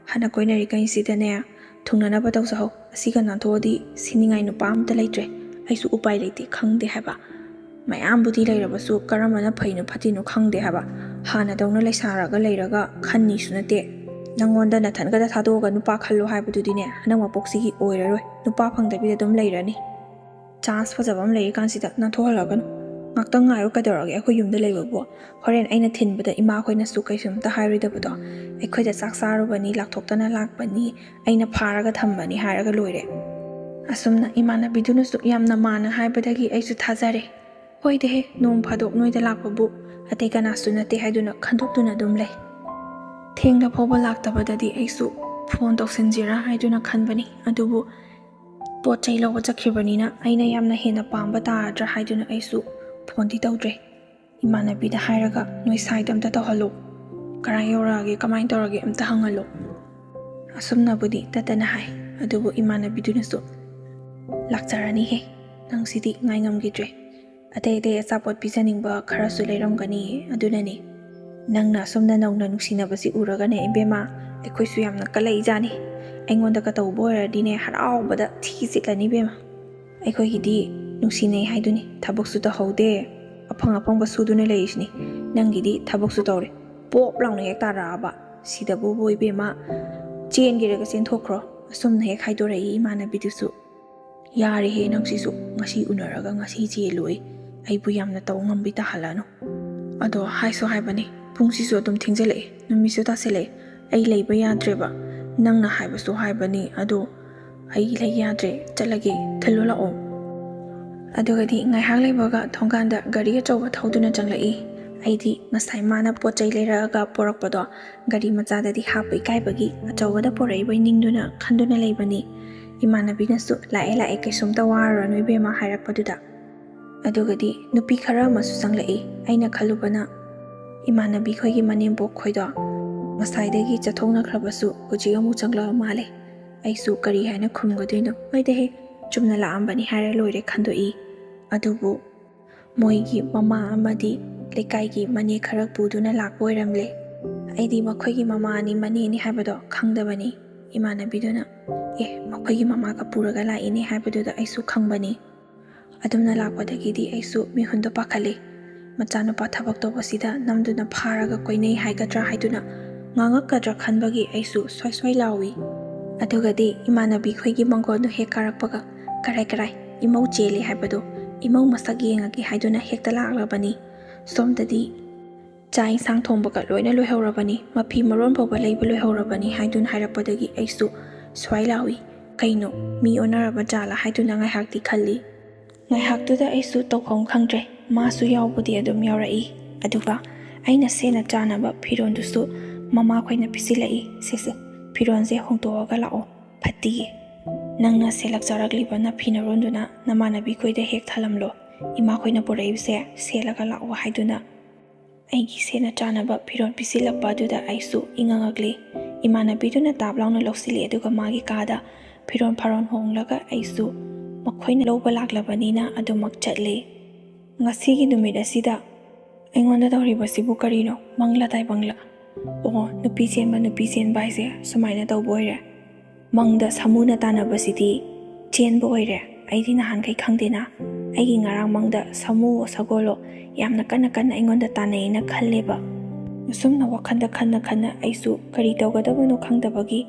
ꯍꯥꯟꯅ ꯀꯣꯏꯅꯔꯤꯉꯩꯁꯤꯗꯅꯦ ꯊꯨꯡꯅꯅꯕ ꯇꯧꯖꯍꯧ꯫ ꯑꯁꯤꯒ ꯅꯥꯟꯊꯣꯛꯑꯗꯤ ꯁꯤꯅꯤꯡꯉꯥꯏ ꯅꯨꯄꯥ ꯑꯝꯇ ꯂꯩꯇ꯭ꯔꯦ꯫ ꯑꯩꯁꯨ ꯎꯄꯥꯏ ꯂꯩꯇꯦ, ꯈꯪꯗꯦ ꯍꯥꯏꯕ꯫ ꯃꯌꯥꯝꯕꯨꯗꯤ ꯂꯩꯔꯕꯁꯨ ꯀꯔꯝꯕꯅ ꯐꯩꯅꯣ ꯐꯠꯇꯤꯅꯣ ꯈꯪꯗꯦ ꯍꯥꯏꯕ꯫ ꯍꯥꯟꯅꯗꯧꯅ ꯂꯩꯁꯥꯔꯒ ꯂꯩꯔꯒ ꯈꯟꯅꯤꯁꯨ ꯅꯠꯇꯦ꯫ ꯅꯪꯉꯣꯟꯗ ꯅꯊꯟꯒꯗ ꯊꯥꯗꯣꯛꯑꯒ ꯅꯨꯄꯥ ꯈꯜꯂꯣ ꯍꯥꯏꯕꯗꯨꯗꯤꯅꯦ, ꯍꯟꯗꯛ ꯃꯄꯣꯛꯁꯤꯒꯤ ꯑꯣꯏꯔꯔꯣꯏ꯫ ꯅꯨꯄꯥ ꯐꯪꯗꯕꯤꯗ ꯑꯗꯨꯝ ꯂꯩꯔꯅꯤ꯫ ꯆꯥꯟꯁ ꯐꯖꯕ ꯑꯃ ꯂꯩꯔꯤꯀꯥꯟꯁꯤꯗ ꯅꯥꯟꯊꯣꯛꯍꯜꯂꯒꯅꯨ꯫ ꯉꯥꯛꯇꯪ ꯉꯥꯏꯌꯨ, ꯀꯩꯗꯧꯔꯒꯦ? ꯑꯩꯈꯣꯏ ꯌꯨꯝꯗ ꯂꯩꯕꯕꯨ ꯍꯣꯔꯦꯟ ꯑꯩꯅ ꯊꯤꯟꯕꯗ ꯏꯃꯥꯈꯣꯏꯅꯁꯨ ꯀꯩꯁꯨꯝꯇ ꯍꯥꯏꯔꯣꯏꯗꯕꯗꯣ꯫ ꯑꯩꯈꯣꯏꯗ ꯆꯥꯛ ꯆꯥꯔꯨꯕꯅꯤ, ꯂꯥꯛꯊꯣꯛꯇꯅ ꯂꯥꯛꯄꯅꯤ, ꯑꯩꯅ ꯐꯥꯔꯒ ꯊꯝꯕꯅꯤ ꯍꯥꯏꯔꯒ ꯂꯣꯏꯔꯦ꯫ ꯑꯁꯨꯝꯅ ꯏꯃꯥꯟꯅꯕꯤꯗꯨꯅꯁꯨ ꯌꯥꯝꯅ ꯃꯥꯟꯅ ꯍꯥꯏꯕꯗꯒꯤ ꯑꯩꯁꯨ ꯊꯥꯖꯔꯦ꯫ ꯍꯣꯏꯗꯍꯦ, ꯅꯣꯡ ꯐꯥꯗꯣꯛ ꯅꯣꯏꯗ ꯂꯥꯛꯄꯕꯨ ꯑꯇꯩ ꯀꯅꯥꯁꯨ ꯅꯠꯇꯦ ꯍꯥꯏꯗꯨꯅ ꯈꯟꯗꯣꯛꯇꯨꯅ ꯑꯗꯨꯝ ꯂꯩ꯫ ꯊꯦꯡꯅ ꯐꯥꯎꯕ ꯂꯥꯛꯇꯕꯗꯗꯤ ꯑꯩꯁꯨ ꯐꯣꯟ ꯇꯧꯁꯤꯟꯁꯤꯔꯥ ꯍꯥꯏꯗꯨꯅ ꯈꯟꯕꯅꯤ, ꯑꯗꯨꯕꯨ ꯄꯣꯠ ꯆꯩ ꯂꯧꯕ ꯆꯠꯈꯤꯕꯅꯤꯅ ꯑꯩꯅ ꯌꯥꯝꯅ ꯍꯦꯟꯅ ꯄꯥꯝꯕ ꯇꯥꯔꯗ꯭ꯔꯥ ꯍꯥꯏꯗꯨꯅ ꯑꯩꯁꯨ ꯐꯣꯟꯗꯤ ꯇꯧꯗ꯭ꯔꯦ꯫ ꯏꯃꯥꯟꯅꯕꯤꯗ ꯍꯥꯏꯔꯒ ꯅꯣꯏ ꯁꯥꯏꯗ ꯑꯝꯇ ꯇꯧꯍꯜꯂꯨ, ꯀꯔꯥꯏ ꯌꯧꯔꯛꯑꯒꯦ, ꯀꯃꯥꯏꯅ ꯇꯧꯔꯒꯦ ꯑꯝꯇ ꯍꯪꯍꯜꯂꯨ꯫ ꯑꯁꯨꯝꯅꯕꯨꯗꯤ ꯇꯠꯇꯅ ꯍꯥꯏ, ꯑꯗꯨꯕꯨ ꯏꯃꯥꯟꯅꯕꯤꯗꯨꯅꯁꯨ, "ꯂꯥꯛꯆꯔꯅꯤꯍꯦ, ꯅꯪꯁꯤꯗꯤ ꯉꯥꯏ ꯉꯝꯈꯤꯗ꯭ꯔꯦ꯫ ꯑꯇꯩ ꯑꯇꯩ ꯑꯆꯥꯄꯣꯠ ꯄꯤꯖꯅꯤꯡꯕ ꯈꯔꯁꯨ ꯂꯩꯔꯝꯒꯅꯤ, ꯑꯗꯨꯅꯅꯤ꯫ ꯅꯪꯅ ꯑꯁꯨꯝꯅ ꯅꯧꯅ ꯅꯨꯡꯁꯤꯅꯕꯁꯤ ꯎꯔꯒꯅꯦ ꯏꯕꯦꯝꯃ, ꯑꯩꯈꯣꯏꯁꯨ ꯌꯥꯝꯅ ꯀꯜꯂꯛꯏꯖꯥꯠꯅꯤ꯫ ꯑꯩꯉꯣꯟꯗ ꯀꯇꯧꯕ ꯑꯣꯏꯔꯗꯤꯅꯦ ꯍꯔꯥꯎꯕꯗ ꯊꯤ ꯆꯤꯠꯂꯅꯤ ꯏꯕꯦꯝꯃ꯫ ꯑꯩꯈꯣꯏꯒꯤꯗꯤ ꯅꯨꯡꯁꯤꯅꯩ ꯍꯥꯏꯗꯨꯅꯤ, ꯊꯕꯛꯁꯨ ꯇꯧꯍꯧꯗꯦ, ꯑꯐꯪ ꯑꯐꯪꯕ ꯁꯨꯗꯨꯅ ꯂꯩꯔꯤꯁꯤꯅꯤ꯫ ꯅꯪꯒꯤꯗꯤ ꯊꯕꯛꯁꯨ ꯇꯧꯔꯦ, ꯄꯣꯞ ꯂꯥꯎꯅ ꯍꯦꯛ ꯇꯥꯔꯛꯑꯕ꯫ ꯁꯤꯗꯕꯨꯕꯨ ꯏꯕꯦꯝꯃ, ꯆꯦꯟꯒꯦꯔꯒ ꯆꯦꯟꯊꯣꯛꯈ꯭ꯔꯣ", ꯑꯁꯨꯝꯅ ꯍꯦꯛ ꯍꯥꯏꯗꯣꯔꯛꯏ ꯏꯃꯥꯟꯅꯕꯤꯗꯨꯁꯨ꯫ "ꯌꯥꯔꯦꯍꯦ ꯅꯪꯁꯤꯁꯨ, ꯉꯁꯤ ꯎꯅꯔꯒ ꯉꯁꯤ ꯆꯦꯜꯂꯨ꯫ ꯑꯩꯕꯨ ꯌꯥꯝꯅ ꯇꯧ ꯉꯝꯕꯤ ꯇꯥꯍꯜꯂꯅꯨ꯫ ꯑꯗꯣ ꯍꯥꯏꯁꯨ ꯍꯥꯏꯕꯅꯤ, ꯄꯨꯡꯁꯤꯁꯨ ꯑꯗꯨꯝ ꯊꯦꯡꯖꯤꯜꯂꯛꯑꯦ, ꯅꯨꯃꯤꯠꯁꯨ ꯇꯥꯁꯤꯜꯂꯛꯑꯦ꯫ ꯑꯩ ꯂꯩꯕ ꯌꯥꯗ꯭ꯔꯦꯕ꯫ ꯅꯪꯅ ꯍꯥꯏꯕꯁꯨ ꯍꯥꯏꯕꯅꯤ, ꯑꯗꯣ ꯑꯩ ꯂꯩ ꯌꯥꯗ꯭ꯔꯦ, ꯆꯠꯂꯒꯦ, ꯊꯤꯜꯂꯨ ꯂꯥꯛꯑꯣ"꯫ ꯑꯗꯨꯒꯗꯤ ꯉꯥꯏꯍꯥꯛ ꯂꯩꯕꯒ ꯊꯣꯡꯒꯥꯟꯗ ꯒꯥꯔꯤ ꯑꯆꯧꯕ ꯊꯧꯗꯨꯅ ꯆꯪꯂꯛꯏ꯫ ꯑꯩꯗꯤ ꯉꯁꯥꯏ ꯃꯥꯅ ꯄꯣꯠ ꯆꯩ ꯂꯩꯔꯛꯑꯒ ꯄꯣꯔꯛꯄꯗꯣ ꯒꯥꯔꯤ ꯃꯆꯥꯗꯗꯤ ꯍꯥꯞꯄ ꯏꯀꯥꯏꯕꯒꯤ ꯑꯆꯧꯕꯗ ꯄꯣꯔꯛꯏꯕꯣꯏ ꯅꯤꯡꯗꯨꯅ ꯈꯟꯗꯨꯅ ꯂꯩꯕꯅꯤ꯫ ꯏꯃꯥꯟꯅꯕꯤꯅꯁꯨ, "ꯂꯥꯛꯑꯦ, ꯂꯥꯛꯑꯦ, ꯀꯩꯁꯨꯝꯇ ꯋꯥꯔꯨꯔꯅꯨ ꯏꯕꯦꯝꯃ" ꯍꯥꯏꯔꯛꯄꯗꯨꯗ꯫ ꯑꯗꯨꯒꯗꯤ ꯅꯨꯄꯤ ꯈꯔ ꯑꯃꯁꯨ ꯆꯪꯂꯛꯏ꯫ ꯑꯩꯅ ꯈꯜꯂꯨꯕꯅ ꯏꯃꯥꯟꯅꯕꯤ ꯈꯣꯏꯒꯤ ꯃꯅꯦꯝꯕꯣꯛ ꯈꯣꯏꯗꯣ ꯉꯁꯥꯏꯗꯒꯤ ꯆꯠꯊꯣꯛꯅꯈ꯭ꯔꯕꯁꯨ ꯍꯧꯖꯤꯛ ꯑꯃꯨꯛ ꯆꯪꯂꯛꯑ ꯃꯥꯜꯂꯦ꯫ ꯑꯩꯁꯨ ꯀꯔꯤ ꯍꯥꯏꯅ ꯈꯨꯝꯒꯗꯣꯏꯅꯣ? "ꯍꯣꯏꯗꯍꯦ, ꯆꯨꯝꯅ ꯂꯥꯛꯑꯝꯕꯅꯤ" ꯍꯥꯏꯔ ꯂꯣꯏꯔꯦ ꯈꯟꯗꯣꯛꯏ꯫ ꯑꯗꯨꯕꯨ ꯃꯣꯏꯒꯤ ꯃꯃꯥ ꯑꯃꯗꯤ ꯂꯩꯀꯥꯏꯒꯤ ꯃꯅꯦ ꯈꯔ ꯄꯨꯗꯨꯅ ꯂꯥꯛꯄ ꯑꯣꯏꯔꯝꯂꯦ꯫ ꯑꯩꯗꯤ ꯃꯈꯣꯏꯒꯤ ꯃꯃꯥꯅꯤ ꯃꯅꯦꯅꯤ ꯍꯥꯏꯕꯗꯣ ꯈꯪꯗꯕꯅꯤ꯫ ꯏꯃꯥꯟꯅꯕꯤꯗꯨꯅ "ꯑꯦ, ꯃꯈꯣꯏꯒꯤ ꯃꯃꯥꯒ ꯄꯨꯔꯒ ꯂꯥꯛꯏꯅꯦ" ꯍꯥꯏꯕꯗꯨꯗ ꯑꯩꯁꯨ ꯈꯪꯕꯅꯤ꯫ ꯑꯗꯨꯝꯅ ꯂꯥꯛꯄꯗꯒꯤꯗꯤ ꯑꯩꯁꯨ ꯃꯤꯍꯨꯟꯗꯣ ꯄꯥꯈꯠꯂꯤ꯫ ꯃꯆꯥꯅꯨꯄꯥ ꯊꯕꯛ ꯇꯧꯕꯁꯤꯗ ꯅꯝꯗꯨꯅ ꯐꯥꯔꯒ ꯀꯣꯏꯅꯩ ꯍꯥꯏꯒꯗ꯭ꯔꯥ ꯍꯥꯏꯗꯨꯅ ꯉꯥꯡꯉꯛꯀꯗ꯭ꯔꯥ ꯈꯟꯕꯒꯤ ꯑꯩꯁꯨ ꯁ꯭ꯋꯥꯏ ꯁ꯭ꯋꯥꯏ ꯂꯥꯎꯏ꯫ ꯑꯗꯨꯒꯗꯤ ꯏꯃꯥꯟꯅꯕꯤ ꯈꯣꯏꯒꯤ ꯃꯪꯒꯣꯜꯗꯨ ꯍꯦꯛ ꯀꯥꯔꯛꯄꯒ "ꯀꯔꯥꯏ ꯀꯔꯥꯏ, ꯏꯃꯧ ꯆꯦꯜꯂꯤ ꯍꯥꯏꯕꯗꯣ, ꯏꯃꯧ ꯃꯁꯛ ꯌꯦꯡꯉꯒꯦ" ꯍꯥꯏꯗꯨꯅ ꯍꯦꯛꯇ ꯂꯥꯛꯂꯕꯅꯤ꯫ ꯁꯣꯝꯗꯗꯤ ꯆꯥꯛ ꯏꯟꯁꯥꯡ ꯊꯣꯡꯕꯒ ꯂꯣꯏꯅ ꯂꯣꯏꯍꯧꯔꯕꯅꯤ, ꯃꯐꯤ ꯃꯔꯣꯟ ꯐꯥꯎꯕ ꯂꯩꯕ ꯂꯣꯏꯍꯧꯔꯕꯅꯤ ꯍꯥꯏꯗꯨꯅ ꯍꯥꯏꯔꯛꯄꯗꯒꯤ ꯑꯩꯁꯨ ꯁ꯭ꯋꯥꯏ ꯂꯥꯎꯏ꯫ "ꯀꯩꯅꯣ, ꯃꯤ ꯑꯣꯟꯅꯔꯕ ꯖꯥꯠꯂꯥ?" ꯍꯥꯏꯗꯨꯅ ꯉꯥꯏꯍꯥꯛꯇꯤ ꯈꯜꯂꯤ꯫ ꯉꯥꯏꯍꯥꯛꯇꯨꯗ ꯑꯩꯁꯨ ꯇꯧꯐꯝ ꯈꯪꯗ꯭ꯔꯦ꯫ ꯃꯥꯁꯨ ꯌꯥꯎꯕꯨꯗꯤ ꯑꯗꯨꯝ ꯌꯥꯎꯔꯛꯏ꯫ ꯑꯗꯨꯒ ꯑꯩꯅ ꯁꯦꯠꯅ ꯆꯥꯅꯕ ꯐꯤꯔꯣꯟꯗꯨꯁꯨ ꯃꯃꯥꯈꯣꯏꯅ ꯄꯤꯁꯤꯜꯂꯛꯏ꯫ "ꯁꯦ ꯁꯦ, ꯐꯤꯔꯣꯟꯁꯦ ꯍꯣꯡꯗꯣꯛꯑꯒ ꯂꯥꯛꯑꯣ, ꯐꯠꯇꯤꯌꯦ꯫ ꯅꯪꯅ ꯁꯦꯠꯂꯛ ꯆꯥꯔꯛꯂꯤꯕ ꯅꯐꯤ ꯅꯔꯣꯟꯗꯨꯅ ꯅꯃꯥꯟꯅꯕꯤꯈꯣꯏꯗ ꯍꯦꯛ ꯊꯜꯂꯝꯂꯣ꯫ ꯏꯃꯥꯈꯣꯏꯅ ꯄꯨꯔꯛꯏꯕꯁꯦ ꯁꯦꯠꯂꯒ ꯂꯥꯛꯑꯣ" ꯍꯥꯏꯗꯨꯅ ꯑꯩꯒꯤ ꯁꯦꯠꯅ ꯆꯥꯅꯕ ꯐꯤꯔꯣꯜ ꯄꯤꯁꯤꯜꯂꯛꯄ ꯑꯗꯨꯗ ꯑꯩꯁꯨ ꯏꯉꯛ ꯉꯛꯂꯤ꯫ ꯏꯃꯥꯟꯅꯕꯤꯗꯨꯅ ꯇꯥꯞ ꯂꯥꯎꯅ ꯂꯧꯁꯤꯜꯂꯤ, ꯑꯗꯨꯒ ꯃꯥꯒꯤ ꯀꯥꯗ ꯐꯤꯔꯣꯜ ꯐꯥꯔꯣꯜ ꯍꯣꯡꯂꯒ ꯑꯩꯁꯨ ꯃꯈꯣꯏꯅ ꯂꯧꯕ ꯂꯥꯛꯂꯕꯅꯤꯅ ꯑꯗꯨꯃꯛ ꯆꯠꯂꯤ꯫ ꯉꯁꯤꯒꯤ ꯅꯨꯃꯤꯠ ꯑꯁꯤꯗ ꯑꯩꯉꯣꯟꯗ ꯇꯧꯔꯤꯕꯁꯤꯕꯨ ꯀꯔꯤꯅꯣ? ꯃꯪꯂ ꯇꯥꯏꯕꯪꯂ? ꯑꯣ, ꯅꯨꯄꯤ ꯆꯦꯟꯕ, ꯅꯨꯄꯤ ꯆꯦꯟꯕ ꯍꯥꯏꯁꯦ ꯁꯨꯃꯥꯏꯅ ꯇꯧꯕ ꯑꯣꯏꯔꯦ꯫ ꯃꯪꯗ ꯁꯥꯃꯨꯅ ꯇꯥꯟꯅꯕꯁꯤꯗꯤ ꯆꯦꯟꯕ ꯑꯣꯏꯔꯦ꯫ ꯑꯩꯗꯤ ꯅꯍꯥꯟꯈꯩ ꯈꯪꯗꯦꯅ꯫ ꯑꯩꯒꯤ ꯉꯔꯥꯡ ꯃꯪꯗ ꯁꯥꯃꯨꯋꯣ ꯁꯒꯣꯜꯂꯣ ꯌꯥꯝꯅ ꯀꯟꯅ ꯀꯟꯅ ꯑꯩꯉꯣꯟꯗ ꯇꯥꯟꯅꯩꯅ ꯈꯜꯂꯦꯕ꯫ ꯑꯁꯨꯝꯅ ꯋꯥꯈꯜꯗ ꯈꯟꯅ ꯈꯟꯅ ꯑꯩꯁꯨ ꯀꯔꯤ ꯇꯧꯒꯗꯕꯅꯣ ꯈꯪꯗꯕꯒꯤ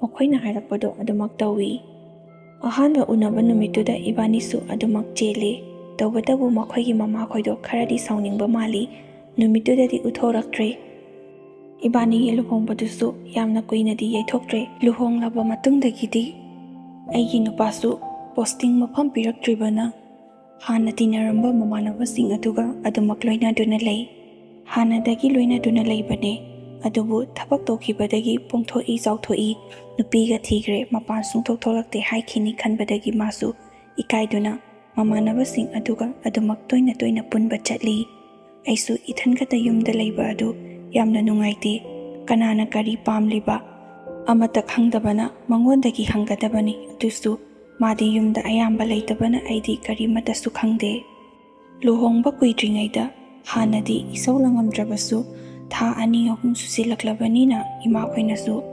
ꯃꯈꯣꯏꯅ ꯍꯥꯏꯔꯛꯄꯗꯣ ꯑꯗꯨꯃꯛ ꯇꯧꯏ꯫ ꯑꯍꯥꯟꯕ ꯎꯅꯕ ꯅꯨꯃꯤꯠꯇꯨꯗ ꯏꯕꯥꯅꯤꯁꯨ ꯑꯗꯨꯃꯛ ꯆꯦꯜꯂꯤ꯫ ꯇꯧꯕꯇꯕꯨ ꯃꯈꯣꯏꯒꯤ ꯃꯃꯥꯈꯣꯏꯗꯣ ꯈꯔꯗꯤ ꯁꯥꯎꯅꯤꯡꯕ ꯃꯥꯜꯂꯤ꯫ ꯅꯨꯃꯤꯠꯇꯨꯗꯗꯤ ꯎꯠꯊꯣꯔꯛꯇ꯭ꯔꯦ꯫ ꯏꯕꯥꯅꯤꯒꯤ ꯂꯨꯍꯣꯡꯕꯗꯨꯁꯨ ꯌꯥꯝꯅ ꯀꯨꯏꯅꯗꯤ ꯌꯩꯊꯣꯛꯇ꯭ꯔꯦ꯫ ꯂꯨꯍꯣꯡꯂꯕ ꯃꯇꯨꯡꯗꯒꯤꯗꯤ ꯑꯩꯒꯤ ꯅꯨꯄꯥꯁꯨ ꯄꯣꯁꯇꯤꯡ ꯃꯐꯝ ꯄꯤꯔꯛꯇ꯭ꯔꯤꯕꯅ ꯍꯥꯟꯅ ꯇꯤꯟꯅꯔꯝꯕ ꯃꯃꯥꯟꯅꯕꯁꯤꯡ ꯑꯗꯨꯒ ꯑꯗꯨꯃꯛ ꯂꯣꯏꯅꯗꯨꯅ ꯂꯩ꯫ ꯍꯥꯟꯅꯗꯒꯤ ꯂꯣꯏꯅꯗꯨꯅ ꯂꯩꯕꯅꯦ, ꯑꯗꯨꯕꯨ ꯊꯕꯛ ꯇꯧꯈꯤꯕꯗꯒꯤ ꯄꯣꯡꯊꯣꯛꯏ ꯆꯥꯎꯊꯣꯛꯏ, ꯅꯨꯄꯤꯒ ꯊꯤꯈ꯭ꯔꯦ, ꯃꯄꯥꯟ ꯁꯨꯡꯊꯣꯛ ꯊꯣꯛꯂꯛꯇꯦ ꯍꯥꯏꯈꯤꯅꯤ ꯈꯟꯕꯗꯒꯤ ꯃꯥꯁꯨ ꯏꯀꯥꯏꯗꯨꯅ ꯃꯃꯥꯟꯅꯕꯁꯤꯡ ꯑꯗꯨꯒ ꯑꯗꯨꯃꯛ ꯇꯣꯏꯅ ꯇꯣꯏꯅ ꯄꯨꯟꯕ ꯆꯠꯂꯤ꯫ ꯑꯩꯁꯨ ꯏꯊꯟ ꯈꯛꯇ ꯌꯨꯝꯗ ꯂꯩꯕ ꯑꯗꯨ ꯌꯥꯝꯅ ꯅꯨꯡꯉꯥꯏꯇꯦ꯫ ꯀꯅꯥꯅ ꯀꯔꯤ ꯄꯥꯝꯂꯤꯕ ꯑꯃꯠꯇ ꯈꯪꯗꯕꯅ ꯃꯉꯣꯟꯗꯒꯤ ꯍꯪꯒꯗꯕꯅꯤ꯫ ꯑꯗꯨꯁꯨ ꯃꯥꯗꯤ ꯌꯨꯝꯗ ꯑꯌꯥꯝꯕ ꯂꯩꯇꯕꯅ ꯑꯩꯗꯤ ꯀꯔꯤꯃꯠꯇꯁꯨ ꯈꯪꯗꯦ꯫ ꯂꯨꯍꯣꯡꯕ ꯀꯨꯏꯗ꯭ꯔꯤꯉꯩꯗ ꯍꯥꯟꯅꯗꯤ ꯏꯁꯧ ꯂꯥꯡꯉꯝꯗ꯭ꯔꯕꯁꯨ, ꯊꯥ ꯑꯅꯤ ꯑꯍꯨꯝ ꯁꯨꯖꯤꯜꯂꯛꯂꯕꯅꯤꯅ ꯏꯃꯥꯈꯣꯏꯅꯁꯨ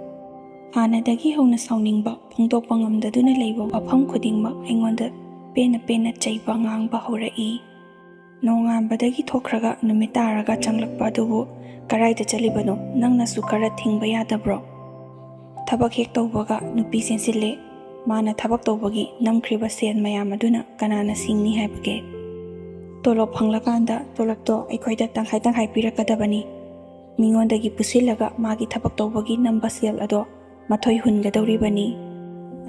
ꯍꯥꯟꯅꯗꯒꯤ ꯍꯧꯅ ꯁꯥꯎꯅꯤꯡꯕ ꯐꯣꯡꯗꯣꯛꯄ ꯉꯝꯗꯗꯨꯅ ꯂꯩꯕ ꯋꯥꯐꯝ ꯈꯨꯗꯤꯡꯃꯛ ꯑꯩꯉꯣꯟꯗ ꯄꯦꯟꯅ ꯄꯦꯟꯅ ꯆꯩꯕ ꯉꯥꯡꯕ ꯍꯧꯔꯛꯏ꯫ ꯅꯣꯡꯉꯥꯟꯕꯗꯒꯤ ꯊꯣꯛꯈ꯭ꯔꯒ ꯅꯨꯃꯤꯠ ꯇꯥꯔꯒ ꯆꯪꯂꯛꯄ ꯑꯗꯨꯕꯨ ꯀꯔꯥꯏꯗ ꯆꯠꯂꯤꯕꯅꯣ? ꯅꯪꯅꯁꯨ ꯈꯔ ꯊꯤꯡꯕ ꯌꯥꯗꯕ꯭ꯔꯣ? ꯊꯕꯛ ꯍꯦꯛ ꯇꯧꯕꯒ ꯅꯨꯄꯤ ꯆꯦꯟꯁꯤꯜꯂꯦ꯫ ꯃꯥꯅ ꯊꯕꯛ ꯇꯧꯕꯒꯤ ꯅꯝꯈ꯭ꯔꯤꯕ ꯁꯦꯜ ꯃꯌꯥꯝ ꯑꯗꯨꯅ ꯀꯅꯥꯅ ꯁꯤꯡꯅꯤ ꯍꯥꯏꯕꯒꯦ? ꯇꯣꯂꯣꯞ ꯐꯪꯂꯀꯥꯟꯗ ꯇꯣꯂꯣꯞꯇꯣ ꯑꯩꯈꯣꯏꯗ ꯇꯪꯈꯥꯏ ꯇꯪꯈꯥꯏ ꯄꯤꯔꯛꯀꯗꯕꯅꯤ꯫ ꯃꯤꯉꯣꯟꯗꯒꯤ ꯄꯨꯁꯤꯜꯂꯒ ꯃꯥꯒꯤ ꯊꯕꯛ ꯇꯧꯕꯒꯤ ꯅꯝꯕ ꯁꯦꯜ ꯑꯗꯣ ꯃꯊꯣꯏ ꯍꯨꯟꯒꯗꯧꯔꯤꯕꯅꯤ꯫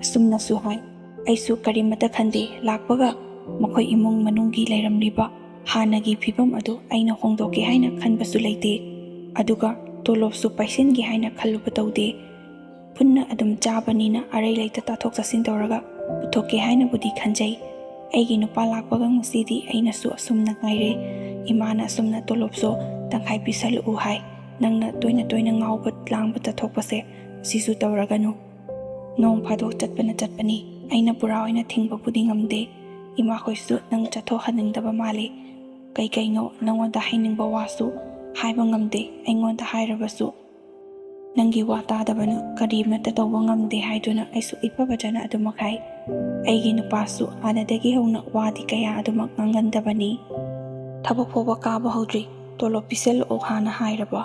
ꯑꯁꯨꯝꯅꯁꯨ ꯍꯥꯏ꯫ ꯑꯩꯁꯨ ꯀꯔꯤꯃꯠꯇ ꯈꯟꯗꯦ꯫ ꯂꯥꯛꯄꯒ ꯃꯈꯣꯏ ꯏꯃꯨꯡ ꯃꯅꯨꯡꯒꯤ ꯂꯩꯔꯝꯂꯤꯕ ꯍꯥꯟꯅꯒꯤ ꯐꯤꯕꯝ ꯑꯗꯨ ꯑꯩꯅ ꯍꯣꯡꯗꯣꯛꯀꯦ ꯍꯥꯏꯅ ꯈꯟꯕꯁꯨ ꯂꯩꯇꯦ꯫ ꯑꯗꯨꯒ ꯇꯣꯂꯣꯞꯁꯨ ꯄꯥꯏꯁꯤꯟꯒꯦ ꯍꯥꯏꯅ ꯈꯜꯂꯨꯕ ꯇꯧꯗꯦ꯫ ꯄꯨꯟꯅ ꯑꯗꯨꯝ ꯆꯥꯕꯅꯤꯅ ꯑꯔꯩ ꯂꯩꯇ ꯇꯥꯊꯣꯛ ꯇꯥꯁꯤꯟ ꯇꯧꯔꯒ ꯄꯨꯊꯣꯛꯀꯦ ꯍꯥꯏꯅꯕꯨꯗꯤ ꯈꯟꯖꯩ꯫ ꯑꯩꯒꯤ ꯅꯨꯄꯥ ꯂꯥꯛꯄꯒ ꯉꯁꯤꯗꯤ ꯑꯩꯅꯁꯨ ꯑꯁꯨꯝꯅ ꯉꯥꯏꯔꯦ꯫ ꯏꯃꯥꯅ ꯑꯁꯨꯝꯅ ꯇꯣꯂꯣꯞꯁꯨ ꯇꯪꯈꯥꯏ ꯄꯤꯁꯜꯂꯛꯎ ꯍꯥꯏ꯫ ꯅꯪꯅ ꯇꯣꯏꯅ ꯇꯣꯏꯅ ꯉꯥꯎꯕ ꯂꯥꯡꯕ ꯇꯥꯊꯣꯛꯄꯁꯦ ꯁꯤꯁꯨ ꯇꯧꯔꯒꯅꯨ꯫ ꯅꯣꯡ ꯐꯥꯗꯣꯛ ꯆꯠꯄꯅ ꯆꯠꯄꯅꯤ꯫ ꯑꯩꯅ ꯄꯨꯔꯥ ꯑꯣꯏꯅ ꯊꯤꯡꯕꯕꯨꯗꯤ ꯉꯝꯗꯦ꯫ ꯏꯃꯥꯈꯣꯏꯁꯨ ꯅꯪ ꯆꯠꯊꯣꯛꯍꯟꯅꯤꯡꯗꯕ ꯃꯥꯜꯂꯤ꯫ ꯀꯩꯀꯩꯅꯣ ꯅꯪꯉꯣꯟꯗ ꯍꯥꯏꯅꯤꯡꯕ ꯋꯥꯁꯨ ꯍꯥꯏꯕ ꯉꯝꯗꯦ꯫ ꯑꯩꯉꯣꯟꯗ ꯍꯥꯏꯔꯕꯁꯨ ꯅꯪꯒꯤ ꯋꯥ ꯇꯥꯗꯕꯅ ꯀꯔꯤꯃꯠꯇ ꯇꯧꯕ ꯉꯝꯗꯦ ꯍꯥꯏꯗꯨꯅ ꯑꯩꯁꯨ ꯏꯐ ꯐꯖꯅ ꯑꯗꯨꯃꯛ ꯍꯥꯏ꯫ ꯑꯩꯒꯤ ꯅꯨꯄꯥꯁꯨ ꯍꯥꯟꯅꯗꯒꯤ ꯍꯧꯅ ꯋꯥꯗꯤ ꯀꯌꯥ ꯑꯗꯨꯃꯛ ꯉꯥꯡꯒꯟꯗꯕꯅꯤ꯫ ꯊꯕꯛ ꯐꯥꯎꯕ ꯀꯥꯕ ꯍꯧꯗ꯭ꯔꯤ, ꯇꯣꯂꯣꯞ ꯄꯤꯁꯜꯂꯛꯑꯣ ꯍꯥꯟꯅ ꯍꯥꯏꯔꯕ?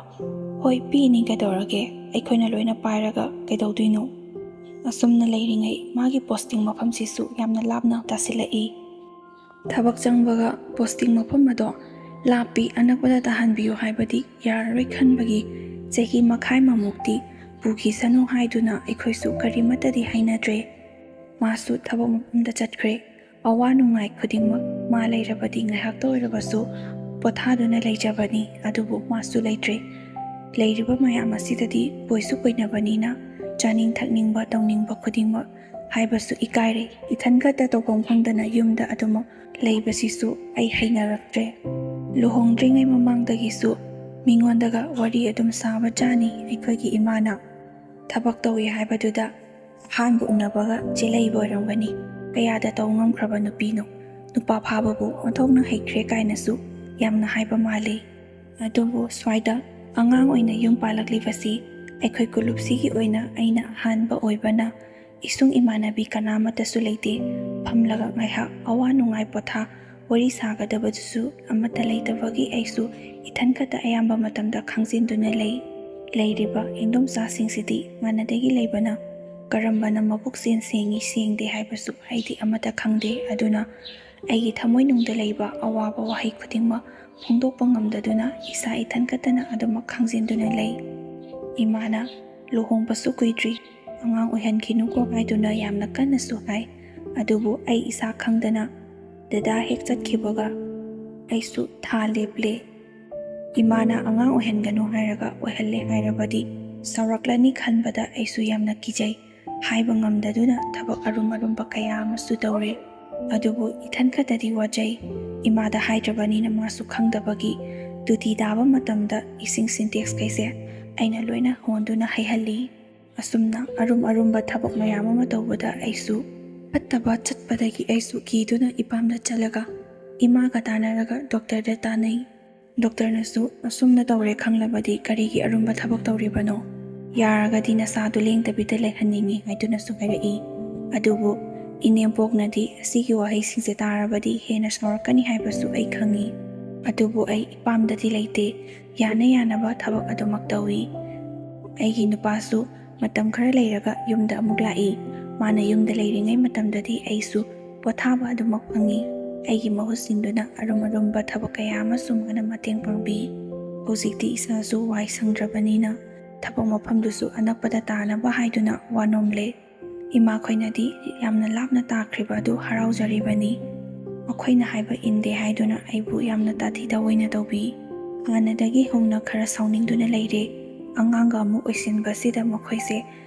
ꯍꯣꯏ, ꯄꯤꯅꯤ, ꯀꯩꯗꯧꯔꯒꯦ? ꯑꯩꯈꯣꯏꯅ ꯂꯣꯏꯅ ꯄꯥꯏꯔꯒ ꯀꯩꯗꯧꯗꯣꯏꯅꯣ? ꯑꯁꯨꯝꯅ ꯂꯩꯔꯤꯉꯩ ꯃꯥꯒꯤ ꯄꯣꯁꯇꯤꯡ ꯃꯐꯝꯁꯤꯁꯨ ꯌꯥꯝꯅ ꯂꯥꯞꯅ ꯇꯥꯁꯤꯜꯂꯛꯏ꯫ ꯊꯕꯛ ꯆꯪꯕꯒ ꯄꯣꯁꯇꯤꯡ ꯃꯐꯝ ꯑꯗꯣ ꯂꯥꯞꯄꯤ, ꯑꯅꯛꯄꯗ ꯇꯥꯍꯟꯕꯤꯌꯨ ꯍꯥꯏꯕꯗꯤ ꯌꯥꯔꯔꯣꯏ ꯈꯟꯕꯒꯤ ꯆꯍꯤ ꯃꯈꯥꯏ ꯑꯃꯃꯨꯛꯇꯤ ꯄꯨꯈꯤꯁꯅꯨ ꯍꯥꯏꯗꯨꯅ ꯑꯩꯈꯣꯏꯁꯨ ꯀꯔꯤꯃꯠꯇꯗꯤ ꯍꯥꯏꯅꯗ꯭ꯔꯦ꯫ ꯃꯥꯁꯨ ꯊꯕꯛ ꯃꯐꯝꯗ ꯆꯠꯈ꯭ꯔꯦ꯫ ꯑꯋꯥ ꯅꯨꯡꯉꯥꯏ ꯈꯨꯗꯤꯡꯃꯛ ꯃꯥ ꯂꯩꯔꯕꯗꯤ ꯉꯥꯏꯍꯥꯛꯇ ꯑꯣꯏꯔꯕꯁꯨ ꯄꯣꯊꯥꯗꯨꯅ ꯂꯩꯖꯕꯅꯤ꯫ ꯑꯗꯨꯕꯨ ꯃꯥꯁꯨ ꯂꯩꯇ꯭ꯔꯦ꯫ ꯂꯩꯔꯤꯕ ꯃꯌꯥꯝ ꯑꯁꯤꯗꯗꯤ ꯀꯣꯏꯁꯨ ꯀꯣꯏꯅꯕꯅꯤꯅ ꯆꯥꯅꯤꯡ ꯊꯛꯅꯤꯡꯕ ꯇꯧꯅꯤꯡꯕ ꯈꯨꯗꯤꯡꯃꯛ ꯍꯥꯏꯕꯁꯨ ꯏꯀꯥꯏꯔꯦ꯫ ꯏꯊꯟ ꯈꯛꯇ ꯇꯧꯐꯝ ꯈꯪꯗꯅ ꯌꯨꯝꯗ ꯑꯗꯨꯃꯛ ꯂꯩꯕꯁꯤꯁꯨ ꯑꯩ ꯍꯩꯅꯔꯛꯇ꯭ꯔꯦ꯫ ꯂꯨꯍꯣꯡꯗ꯭ꯔꯤꯉꯩ ꯃꯃꯥꯡꯗꯒꯤꯁꯨ ꯃꯤꯉꯣꯟꯗꯒ ꯋꯥꯔꯤ ꯑꯗꯨꯝ ꯁꯥꯕ ꯖꯥꯠꯅꯤ ꯑꯩꯈꯣꯏꯒꯤ ꯏꯃꯥꯅ꯫ ꯊꯕꯛ ꯇꯧꯏ ꯍꯥꯏꯕꯗꯨꯗ ꯑꯍꯥꯟꯕ ꯎꯅꯕꯒ ꯆꯦꯜꯂꯛꯏꯕ ꯑꯣꯏꯔꯝꯒꯅꯤ꯫ ꯀꯌꯥꯗ ꯇꯧ ꯉꯝꯈ꯭ꯔꯕ ꯅꯨꯄꯤꯅꯣ? ꯅꯨꯄꯥ ꯐꯥꯕꯕꯨ ꯑꯣꯟꯊꯣꯛꯅ ꯍꯩꯈ꯭ꯔꯦ ꯀꯥꯏꯅꯁꯨ ꯌꯥꯝꯅ ꯍꯥꯏꯕ ꯃꯥꯜꯂꯤ꯫ ꯑꯗꯨꯕꯨ ꯁ꯭ꯋꯥꯏꯗ ꯑꯉꯥꯡ ꯑꯣꯏꯅ ꯌꯨꯝ ꯄꯥꯜꯂꯛꯂꯤꯕꯁꯤ ꯑꯩꯈꯣꯏ ꯀꯨꯂꯨꯞꯁꯤꯒꯤ ꯑꯣꯏꯅ ꯑꯩꯅ ꯑꯍꯥꯟꯕ ꯑꯣꯏꯕꯅ, ꯏꯁꯨꯡ ꯏꯃꯥꯟꯅꯕꯤ ꯀꯅꯥꯃꯠꯇꯁꯨ ꯂꯩꯇꯦ꯫ ꯐꯝꯂꯒ ꯉꯥꯏꯍꯥꯛ ꯑꯋꯥ ꯅꯨꯡꯉꯥꯏ ꯄꯣꯊꯥ ꯋꯥꯔꯤ ꯁꯥꯒꯗꯕꯗꯨꯁꯨ ꯑꯃꯠꯇ ꯂꯩꯇꯕꯒꯤ ꯑꯩꯁꯨ ꯏꯊꯟ ꯈꯛꯇ ꯑꯌꯥꯝꯕ ꯃꯇꯝꯗ ꯈꯥꯡꯖꯤꯟꯗꯨꯅ ꯂꯩ꯫ ꯂꯩꯔꯤꯕ ꯏꯟꯗꯣꯝꯆꯥꯁꯤꯡꯁꯤꯗꯤ ꯍꯥꯟꯅꯗꯒꯤ ꯂꯩꯕꯅ ꯀꯔꯝꯕꯅ ꯃꯕꯨꯛ ꯆꯦꯟ ꯁꯦꯡꯉꯤ ꯁꯦꯡꯗꯦ ꯍꯥꯏꯕꯁꯨ ꯑꯩꯗꯤ ꯑꯃꯠꯇ ꯈꯪꯗꯦ꯫ ꯑꯗꯨꯅ ꯑꯩꯒꯤ ꯊꯃꯣꯏꯅꯨꯡꯗ ꯂꯩꯕ ꯑꯋꯥꯕ ꯋꯥꯍꯩ ꯈꯨꯗꯤꯡꯃꯛ ꯐꯣꯡꯗꯣꯛꯄ ꯉꯝꯗꯗꯨꯅ ꯏꯁꯥ ꯏꯊꯟ ꯈꯛꯇꯅ ꯑꯗꯨꯃꯛ ꯈꯥꯡꯖꯤꯟꯗꯨꯅ ꯂꯩ꯫ ꯏꯃꯥꯅ ꯂꯨꯍꯣꯡꯕꯁꯨ ꯀꯨꯏꯗ꯭ꯔꯤ, ꯑꯉꯥꯡ ꯑꯣꯏꯍꯟꯈꯤꯅꯨꯀꯣ ꯍꯥꯏꯗꯨꯅ ꯌꯥꯝꯅ ꯀꯟꯅꯁꯨ ꯍꯥꯏ꯫ ꯑꯗꯨꯕꯨ ꯑꯩ ꯏꯁꯥ ꯈꯪꯗꯅ ꯗꯗꯥ ꯍꯦꯛ ꯆꯠꯈꯤꯕꯒ ꯑꯩꯁꯨ ꯊꯥ ꯂꯦꯞꯂꯦ꯫ ꯏꯃꯥꯅ ꯑꯉꯥꯡ ꯑꯣꯏꯍꯟꯒꯅꯨ ꯍꯥꯏꯔꯒ ꯑꯣꯏꯍꯜꯂꯦ ꯍꯥꯏꯔꯕꯗꯤ ꯁꯥꯎꯔꯛꯂꯅꯤ ꯈꯟꯕꯗ ꯑꯩꯁꯨ ꯌꯥꯝꯅ ꯀꯤꯖꯩ꯫ ꯍꯥꯏꯕ ꯉꯝꯗꯗꯨꯅ ꯊꯕꯛ ꯑꯔꯨꯝ ꯑꯔꯨꯝꯕ ꯀꯌꯥ ꯑꯃꯁꯨ ꯇꯧꯔꯦ꯫ ꯑꯗꯨꯕꯨ ꯏꯊꯟ ꯈꯛꯇꯗꯤ ꯋꯥꯖꯩ꯫ ꯏꯃꯥꯗ ꯍꯥꯏꯗ꯭ꯔꯕꯅꯤꯅ ꯃꯥꯁꯨ ꯈꯪꯗꯕꯒꯤ ꯇꯣꯇꯤ ꯇꯥꯕ ꯃꯇꯝꯗ ꯏꯁꯤꯡ ꯁꯤꯟꯇꯦꯛꯁ ꯀꯩꯁꯦ ꯑꯩꯅ ꯂꯣꯏꯅ ꯍꯣꯟꯗꯨꯅ ꯍꯩꯍꯜꯂꯤ꯫ ꯑꯁꯨꯝꯅ ꯑꯔꯨꯝ ꯑꯔꯨꯝꯕ ꯊꯕꯛ ꯃꯌꯥꯝ ꯑꯃ ꯇꯧꯕꯗ ꯑꯩꯁꯨ ꯐꯠꯇꯕ ꯆꯠꯄꯗꯒꯤ ꯑꯩꯁꯨ ꯀꯤꯗꯨꯅ ꯏꯄꯥꯝꯗ ꯆꯠꯂꯒ ꯏꯃꯥꯒ ꯇꯥꯟꯅꯔꯒ ꯗꯣꯛꯇꯔꯗ ꯇꯥꯟꯅꯩ꯫ ꯗꯣꯛꯇꯔꯅꯁꯨ ꯑꯁꯨꯝꯅ ꯇꯧꯔꯦ ꯈꯪꯂꯕꯗꯤ ꯀꯔꯤꯒꯤ ꯑꯔꯨꯝꯕ ꯊꯕꯛ ꯇꯧꯔꯤꯕꯅꯣ? ꯌꯥꯔꯒꯗꯤ ꯅꯁꯥꯗꯨ ꯂꯦꯡꯗꯕꯤꯗ ꯂꯩꯍꯟꯅꯤꯡꯏ ꯍꯥꯏꯗꯨꯅꯁꯨ ꯍꯥꯏꯔꯛꯏ꯫ ꯑꯗꯨꯕꯨ ꯏꯅꯦꯝꯄꯣꯛꯅꯗꯤ ꯑꯁꯤꯒꯤ ꯋꯥꯍꯩꯁꯤꯡꯁꯦ ꯇꯥꯔꯕꯗꯤ ꯍꯦꯟꯅ ꯁꯥꯎꯔꯛꯀꯅꯤ ꯍꯥꯏꯕꯁꯨ ꯑꯩ ꯈꯪꯏ꯫ ꯑꯗꯨꯕꯨ ꯑꯩ ꯏꯄꯥꯝꯗꯗꯤ ꯂꯩꯇꯦ꯫ ꯌꯥꯅ ꯌꯥꯅꯕ ꯊꯕꯛ ꯑꯗꯨꯃꯛ ꯇꯧꯏ꯫ ꯑꯩꯒꯤ ꯅꯨꯄꯥꯁꯨ ꯃꯇꯝ ꯈꯔ ꯂꯩꯔꯒ ꯌꯨꯝꯗ ꯑꯃꯨꯛ ꯂꯥꯛꯏ꯫ ꯃꯥꯅ ꯌꯨꯝꯗ ꯂꯩꯔꯤꯉꯩ ꯃꯇꯝꯗꯗꯤ ꯑꯩꯁꯨ ꯄꯣꯊꯥꯕ ꯑꯗꯨꯃꯛ ꯐꯪꯏ꯫ ꯑꯩꯒꯤ ꯃꯍꯨꯠ ꯁꯤꯟꯗꯨꯅ ꯑꯔꯨꯝ ꯑꯔꯨꯝꯕ ꯊꯕꯛ ꯀꯌꯥ ꯑꯃꯁꯨ ꯃꯥꯅ ꯃꯇꯦꯡ ꯄꯥꯡꯕꯤ꯫ ꯍꯧꯖꯤꯛꯇꯤ ꯏꯁꯥꯁꯨ ꯋꯥꯏ ꯁꯪꯗ꯭ꯔꯕꯅꯤꯅ ꯊꯕꯛ ꯃꯐꯝꯗꯨꯁꯨ ꯑꯅꯛꯄꯗ ꯇꯥꯅꯕ ꯍꯥꯏꯗꯨꯅ ꯋꯥ ꯅꯣꯝꯂꯦ꯫ ꯏꯃꯥꯈꯣꯏꯅꯗꯤ ꯌꯥꯝꯅ ꯂꯥꯞꯅ ꯇꯥꯈ꯭ꯔꯤꯕ ꯑꯗꯨ ꯍꯔꯥꯎꯖꯔꯤꯕꯅꯤ꯫ ꯃꯈꯣꯏꯅ ꯍꯥꯏꯕ ꯏꯟꯗꯦ ꯍꯥꯏꯗꯨꯅ ꯑꯩꯕꯨ ꯌꯥꯝꯅ ꯇꯥꯊꯤ ꯇꯥꯑꯣꯏꯅ ꯇꯧꯕꯤ꯫ ꯍꯥꯟꯅꯗꯒꯤ ꯍꯧꯅ ꯈꯔ ꯁꯥꯎꯅꯤꯡꯗꯨꯅ ꯂꯩꯔꯦ꯫ ꯑꯉꯥꯡꯒ ꯑꯃꯨꯛ ꯑꯣꯏꯁꯤꯟꯕꯁꯤꯗ ꯃꯈꯣꯏꯁꯦ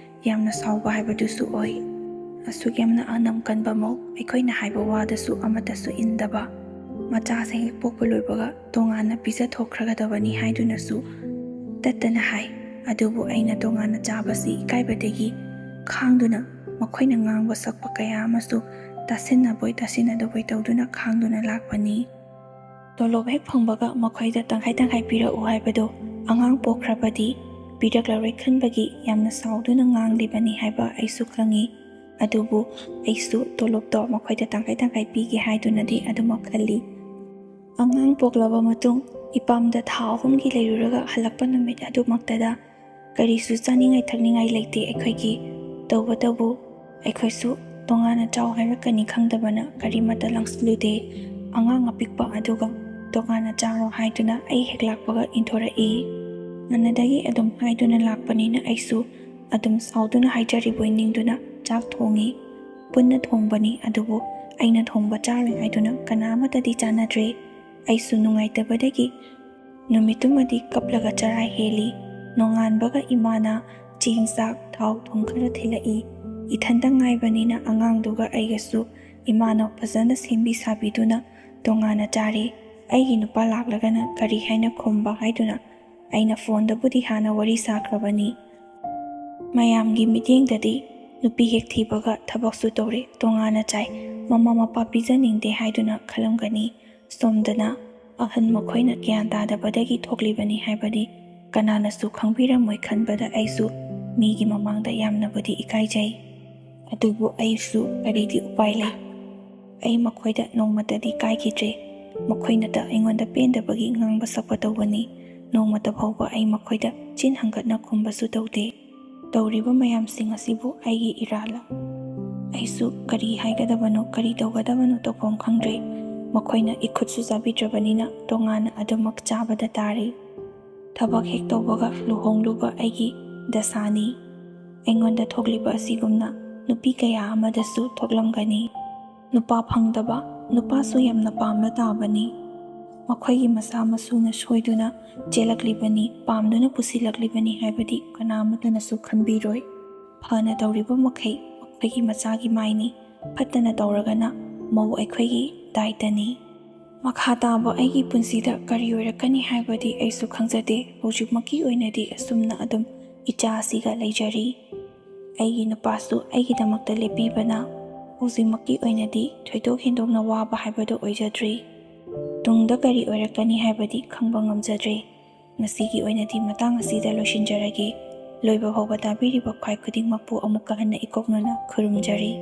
ꯌꯥꯝꯅ ꯁꯥꯎꯕ ꯍꯥꯏꯕꯗꯨꯁꯨ ꯑꯣꯏ꯫ ꯑꯁꯨꯛ ꯌꯥꯝꯅ ꯑꯅꯝ ꯀꯟꯕ ꯃꯧ, ꯑꯩꯈꯣꯏꯅ ꯍꯥꯏꯕ ꯋꯥꯗꯁꯨ ꯑꯃꯠꯇꯁꯨ ꯏꯟꯗꯕ꯫ ꯃꯆꯥꯁꯦ ꯍꯦꯛ ꯄꯣꯛꯄ ꯂꯣꯏꯕꯒ ꯇꯣꯉꯥꯟꯅ ꯄꯤꯖꯊꯣꯛꯈ꯭ꯔꯒꯗꯕꯅꯤ ꯍꯥꯏꯗꯨꯅꯁꯨ ꯇꯠꯇꯅ ꯍꯥꯏ꯫ ꯑꯗꯨꯕꯨ ꯑꯩꯅ ꯇꯣꯉꯥꯟꯅ ꯆꯥꯕꯁꯤ ꯏꯀꯥꯏꯕꯗꯒꯤ ꯈꯥꯡꯗꯨꯅ ꯃꯈꯣꯏꯅ ꯉꯥꯡꯕ ꯁꯛꯄ ꯀꯌꯥ ꯑꯃꯁꯨ ꯇꯥꯁꯤꯟꯅꯕꯣꯏ ꯇꯥꯁꯤꯟꯅꯗꯕꯣꯏ ꯇꯧꯗꯨꯅ ꯈꯥꯡꯗꯨꯅ ꯂꯥꯛꯄꯅꯤ꯫ ꯇꯣꯂꯣꯞ ꯍꯦꯛ ꯐꯪꯕꯒ ꯃꯈꯣꯏꯗ ꯇꯪꯈꯥꯏ ꯇꯪꯈꯥꯏ ꯄꯤꯔꯛꯎ ꯍꯥꯏꯕꯗꯣ ꯑꯉꯥꯡ ꯄꯣꯛꯈ꯭ꯔꯕꯗꯤ ꯄꯤꯔꯛꯂꯔꯣꯏ ꯈꯟꯕꯒꯤ ꯌꯥꯝꯅ ꯁꯥꯎꯗꯨꯅ ꯉꯥꯡꯂꯤꯕꯅꯤ ꯍꯥꯏꯕ ꯑꯩꯁꯨ ꯈꯪꯏ꯫ ꯑꯗꯨꯕꯨ ꯑꯩꯁꯨ ꯇꯣꯂꯣꯞꯇꯣ ꯃꯈꯣꯏꯗ ꯇꯪꯈꯥꯏ ꯇꯪꯈꯥꯏ ꯄꯤꯒꯦ ꯍꯥꯏꯗꯨꯅꯗꯤ ꯑꯗꯨꯃꯛ ꯈꯜꯂꯤ꯫ ꯑꯉꯥꯡ ꯄꯣꯛꯂꯕ ꯃꯇꯨꯡ ꯏꯄꯥꯝꯗ ꯊꯥ ꯑꯍꯨꯝꯒꯤ ꯂꯩꯔꯨꯔꯒ ꯍꯜꯂꯛꯄ ꯅꯨꯃꯤꯠ ꯑꯗꯨꯃꯛꯇꯗ ꯀꯔꯤꯁꯨ ꯆꯥꯅꯤꯡꯉꯥꯏ ꯊꯛꯅꯤꯡꯉꯥꯏ ꯂꯩꯇꯦ ꯑꯩꯈꯣꯏꯒꯤ꯫ ꯇꯧꯕꯇꯕꯨ ꯑꯩꯈꯣꯏꯁꯨ ꯇꯣꯉꯥꯟꯅ ꯆꯥꯎ ꯍꯥꯏꯔꯛꯀꯅꯤ ꯈꯪꯗꯕꯅ ꯀꯔꯤꯃꯠꯇ ꯂꯥꯡꯁꯤꯜꯂꯨꯗꯦ꯫ ꯑꯉꯥꯡ ꯑꯄꯤꯛꯄ ꯑꯗꯨꯒ ꯇꯣꯉꯥꯟꯅ ꯆꯥꯔꯣ ꯍꯥꯏꯗꯨꯅ ꯑꯩ ꯍꯦꯛ ꯂꯥꯛꯄꯒ ꯏꯟꯊꯣꯔꯛꯏ꯫ ꯍꯥꯟꯅꯗꯒꯤ ꯑꯗꯨꯝ ꯍꯥꯏꯗꯨꯅ ꯂꯥꯛꯄꯅꯤꯅ ꯑꯩꯁꯨ ꯑꯗꯨꯝ ꯁꯥꯎꯗꯨꯅ ꯍꯥꯏꯖꯔꯤꯕꯣꯏ ꯅꯤꯡꯗꯨꯅ ꯆꯥꯛ ꯊꯣꯡꯉꯤ꯫ ꯄꯨꯟꯅ ꯊꯣꯡꯕꯅꯤ, ꯑꯗꯨꯕꯨ ꯑꯩꯅ ꯊꯣꯡꯕ ꯆꯥꯔꯣꯏ ꯍꯥꯏꯗꯨꯅ ꯀꯅꯥ ꯑꯃꯠꯇꯗꯤ ꯆꯥꯅꯗ꯭ꯔꯦ꯫ ꯑꯩꯁꯨ ꯅꯨꯡꯉꯥꯏꯇꯕꯗꯒꯤ ꯅꯨꯃꯤꯠꯇꯨꯃꯗꯤ ꯀꯞꯂꯒ ꯆꯔꯥ ꯍꯦꯜꯂꯤ꯫ ꯅꯣꯡꯉꯥꯟꯕꯒ ꯏꯃꯥꯅ ꯆꯦꯡ, ꯆꯥꯛ, ꯊꯥꯎ, ꯊꯨꯝ ꯈꯔ ꯊꯤꯜꯂꯛꯏ꯫ ꯏꯊꯟꯇ ꯉꯥꯏꯕꯅꯤꯅ ꯑꯉꯥꯡꯗꯨꯒ ꯑꯩꯒꯁꯨ ꯏꯃꯥꯅ ꯐꯖꯅ ꯁꯦꯝꯕꯤ ꯁꯥꯕꯤꯗꯨꯅ ꯇꯣꯉꯥꯟꯅ ꯆꯥꯔꯦ꯫ ꯑꯩꯒꯤ ꯅꯨꯄꯥ ꯂꯥꯛꯂꯒꯅ ꯀꯔꯤ ꯍꯥꯏꯅ ꯈꯨꯝꯕ ꯍꯥꯏꯗꯨꯅ ꯑꯩꯅ ꯐꯣꯟꯗꯕꯨꯗꯤ ꯍꯥꯟꯅ ꯋꯥꯔꯤ ꯁꯥꯈ꯭ꯔꯕꯅꯤ꯫ ꯃꯌꯥꯝꯒꯤ ꯃꯤꯠꯌꯦꯡꯗꯗꯤ ꯅꯨꯄꯤ ꯍꯦꯛ ꯊꯤꯕꯒ ꯊꯕꯛꯁꯨ ꯇꯧꯔꯦ, ꯇꯣꯉꯥꯟꯅ ꯆꯥꯏ, ꯃꯃꯥ ꯃꯄꯥ ꯄꯤꯖꯅꯤꯡꯗꯦ ꯍꯥꯏꯗꯨꯅ ꯈꯜꯂꯝꯒꯅꯤ꯫ ꯁꯣꯝꯗꯅ ꯑꯍꯟ ꯃꯈꯣꯏꯅ ꯒ꯭ꯌꯥꯟ ꯇꯥꯗꯕꯗꯒꯤ ꯊꯣꯛꯂꯤꯕꯅꯤ ꯍꯥꯏꯕꯗꯤ ꯀꯅꯥꯅꯁꯨ ꯈꯪꯕꯤꯔꯝꯃꯣꯏ ꯈꯟꯕꯗ ꯑꯩꯁꯨ ꯃꯤꯒꯤ ꯃꯃꯥꯡꯗ ꯌꯥꯝꯅꯕꯨꯗꯤ ꯏꯀꯥꯏꯖꯩ꯫ ꯑꯗꯨꯕꯨ ꯑꯩꯁꯨ ꯀꯔꯤꯗꯤ ꯎꯄꯥꯏ ꯂꯩ? ꯑꯩ ꯃꯈꯣꯏꯗ ꯅꯣꯡꯃꯇꯗꯤ ꯀꯥꯏꯈꯤꯗ꯭ꯔꯦ꯫ ꯃꯈꯣꯏꯅꯇ ꯑꯩꯉꯣꯟꯗ ꯄꯦꯟꯗꯕꯒꯤ ꯉꯥꯡꯕ ꯁꯛꯄ ꯇꯧꯕꯅꯤ꯫ ꯅꯣꯡꯃꯇ ꯐꯥꯎꯕ ꯑꯩ ꯃꯈꯣꯏꯗ ꯆꯤꯟ ꯍꯪꯒꯠꯅ ꯈꯨꯝꯕꯁꯨ ꯇꯧꯗꯦ꯫ ꯇꯧꯔꯤꯕ ꯃꯌꯥꯝꯁꯤꯡ ꯑꯁꯤꯕꯨ ꯑꯩꯒꯤ ꯏꯔꯥꯜꯂ? ꯑꯩꯁꯨ ꯀꯔꯤ ꯍꯥꯏꯒꯗꯕꯅꯣ, ꯀꯔꯤ ꯇꯧꯒꯗꯕꯅꯣ ꯇꯧꯐꯝ ꯈꯪꯗ꯭ꯔꯦ꯫ ꯃꯈꯣꯏꯅ ꯏꯈꯨꯠꯁꯨ ꯆꯥꯕꯤꯗ꯭ꯔꯕꯅꯤꯅ ꯇꯣꯉꯥꯟꯅ ꯑꯗꯨꯃꯛ ꯆꯥꯕꯗ ꯇꯥꯔꯦ꯫ ꯊꯕꯛ ꯍꯦꯛ ꯇꯧꯕꯒ ꯂꯨꯍꯣꯡꯂꯨꯕ ꯑꯩꯒꯤ ꯗꯁꯥꯅꯤ꯫ ꯑꯩꯉꯣꯟꯗ ꯊꯣꯛꯂꯤꯕ ꯑꯁꯤꯒꯨꯝꯅ ꯅꯨꯄꯤ ꯀꯌꯥ ꯑꯃꯗꯁꯨ ꯊꯣꯛꯂꯝꯒꯅꯤ꯫ ꯅꯨꯄꯥ ꯐꯪꯗꯕ, ꯅꯨꯄꯥꯁꯨ ꯌꯥꯝꯅ ꯄꯥꯝꯕ ꯇꯥꯕꯅꯤ꯫ ꯃꯈꯣꯏꯒꯤ ꯃꯆꯥ ꯃꯁꯨꯅ ꯁꯣꯏꯗꯨꯅ ꯆꯦꯜꯂꯛꯂꯤꯕꯅꯤ, ꯄꯥꯝꯗꯨꯅ ꯄꯨꯁꯤꯜꯂꯛꯂꯤꯕꯅꯤ ꯍꯥꯏꯕꯗꯤ ꯀꯅꯥ ꯑꯃꯠꯇꯅꯁꯨ ꯈꯟꯕꯤꯔꯣꯏ꯫ ꯐꯅ ꯇꯧꯔꯤꯕ ꯃꯈꯩ ꯃꯈꯣꯏꯒꯤ ꯃꯆꯥꯒꯤ ꯃꯥꯏꯅꯤ, ꯐꯠꯇꯅ ꯇꯧꯔꯒꯅ ꯃꯧ ꯑꯩꯈꯣꯏꯒꯤ ꯗꯥꯏꯇꯅꯤ꯫ ꯃꯈꯥ ꯇꯥꯕ ꯑꯩꯒꯤ ꯄꯨꯟꯁꯤꯗ ꯀꯔꯤ ꯑꯣꯏꯔꯛꯀꯅꯤ ꯍꯥꯏꯕꯗꯤ ꯑꯩꯁꯨ ꯈꯪꯖꯗꯦ꯫ ꯍꯧꯖꯤꯛꯃꯛꯀꯤ ꯑꯣꯏꯅꯗꯤ ꯑꯁꯨꯝꯅ ꯑꯗꯨꯝ ꯏꯆꯥ ꯑꯁꯤꯒ ꯂꯩꯖꯔꯤ꯫ ꯑꯩꯒꯤ ꯅꯨꯄꯥꯁꯨ ꯑꯩꯒꯤꯗꯃꯛꯇ ꯂꯦꯞꯄꯤꯕꯅ ꯍꯧꯖꯤꯛꯃꯛꯀꯤ ꯑꯣꯏꯅꯗꯤ ꯊꯣꯏꯗꯣꯛ ꯍꯦꯟꯗꯣꯛꯅ ꯋꯥꯕ ꯍꯥꯏꯕꯗꯨ ꯑꯣꯏꯖꯗ꯭ꯔꯤ꯫ ꯇꯨꯡꯗ ꯀꯔꯤ ꯑꯣꯏꯔꯛꯀꯅꯤ ꯍꯥꯏꯕꯗꯤ ꯈꯪꯕ ꯉꯝꯖꯗ꯭ꯔꯦ꯫ ꯉꯁꯤꯒꯤ ꯑꯣꯏꯅꯗꯤ ꯃꯇꯥꯡ ꯑꯁꯤꯗ ꯂꯣꯏꯁꯤꯟꯖꯔꯒꯦ꯫ ꯂꯣꯏꯕ ꯐꯥꯎꯕ ꯇꯥꯕꯤꯔꯤꯕ ꯈ꯭ꯋꯥꯏ ꯈꯨꯗꯤꯡꯃꯛꯄꯨ ꯑꯃꯨꯛꯀ ꯍꯟꯅ ꯏꯀꯣꯛꯅꯅ ꯈꯨꯔꯨꯝꯖꯔꯤ꯫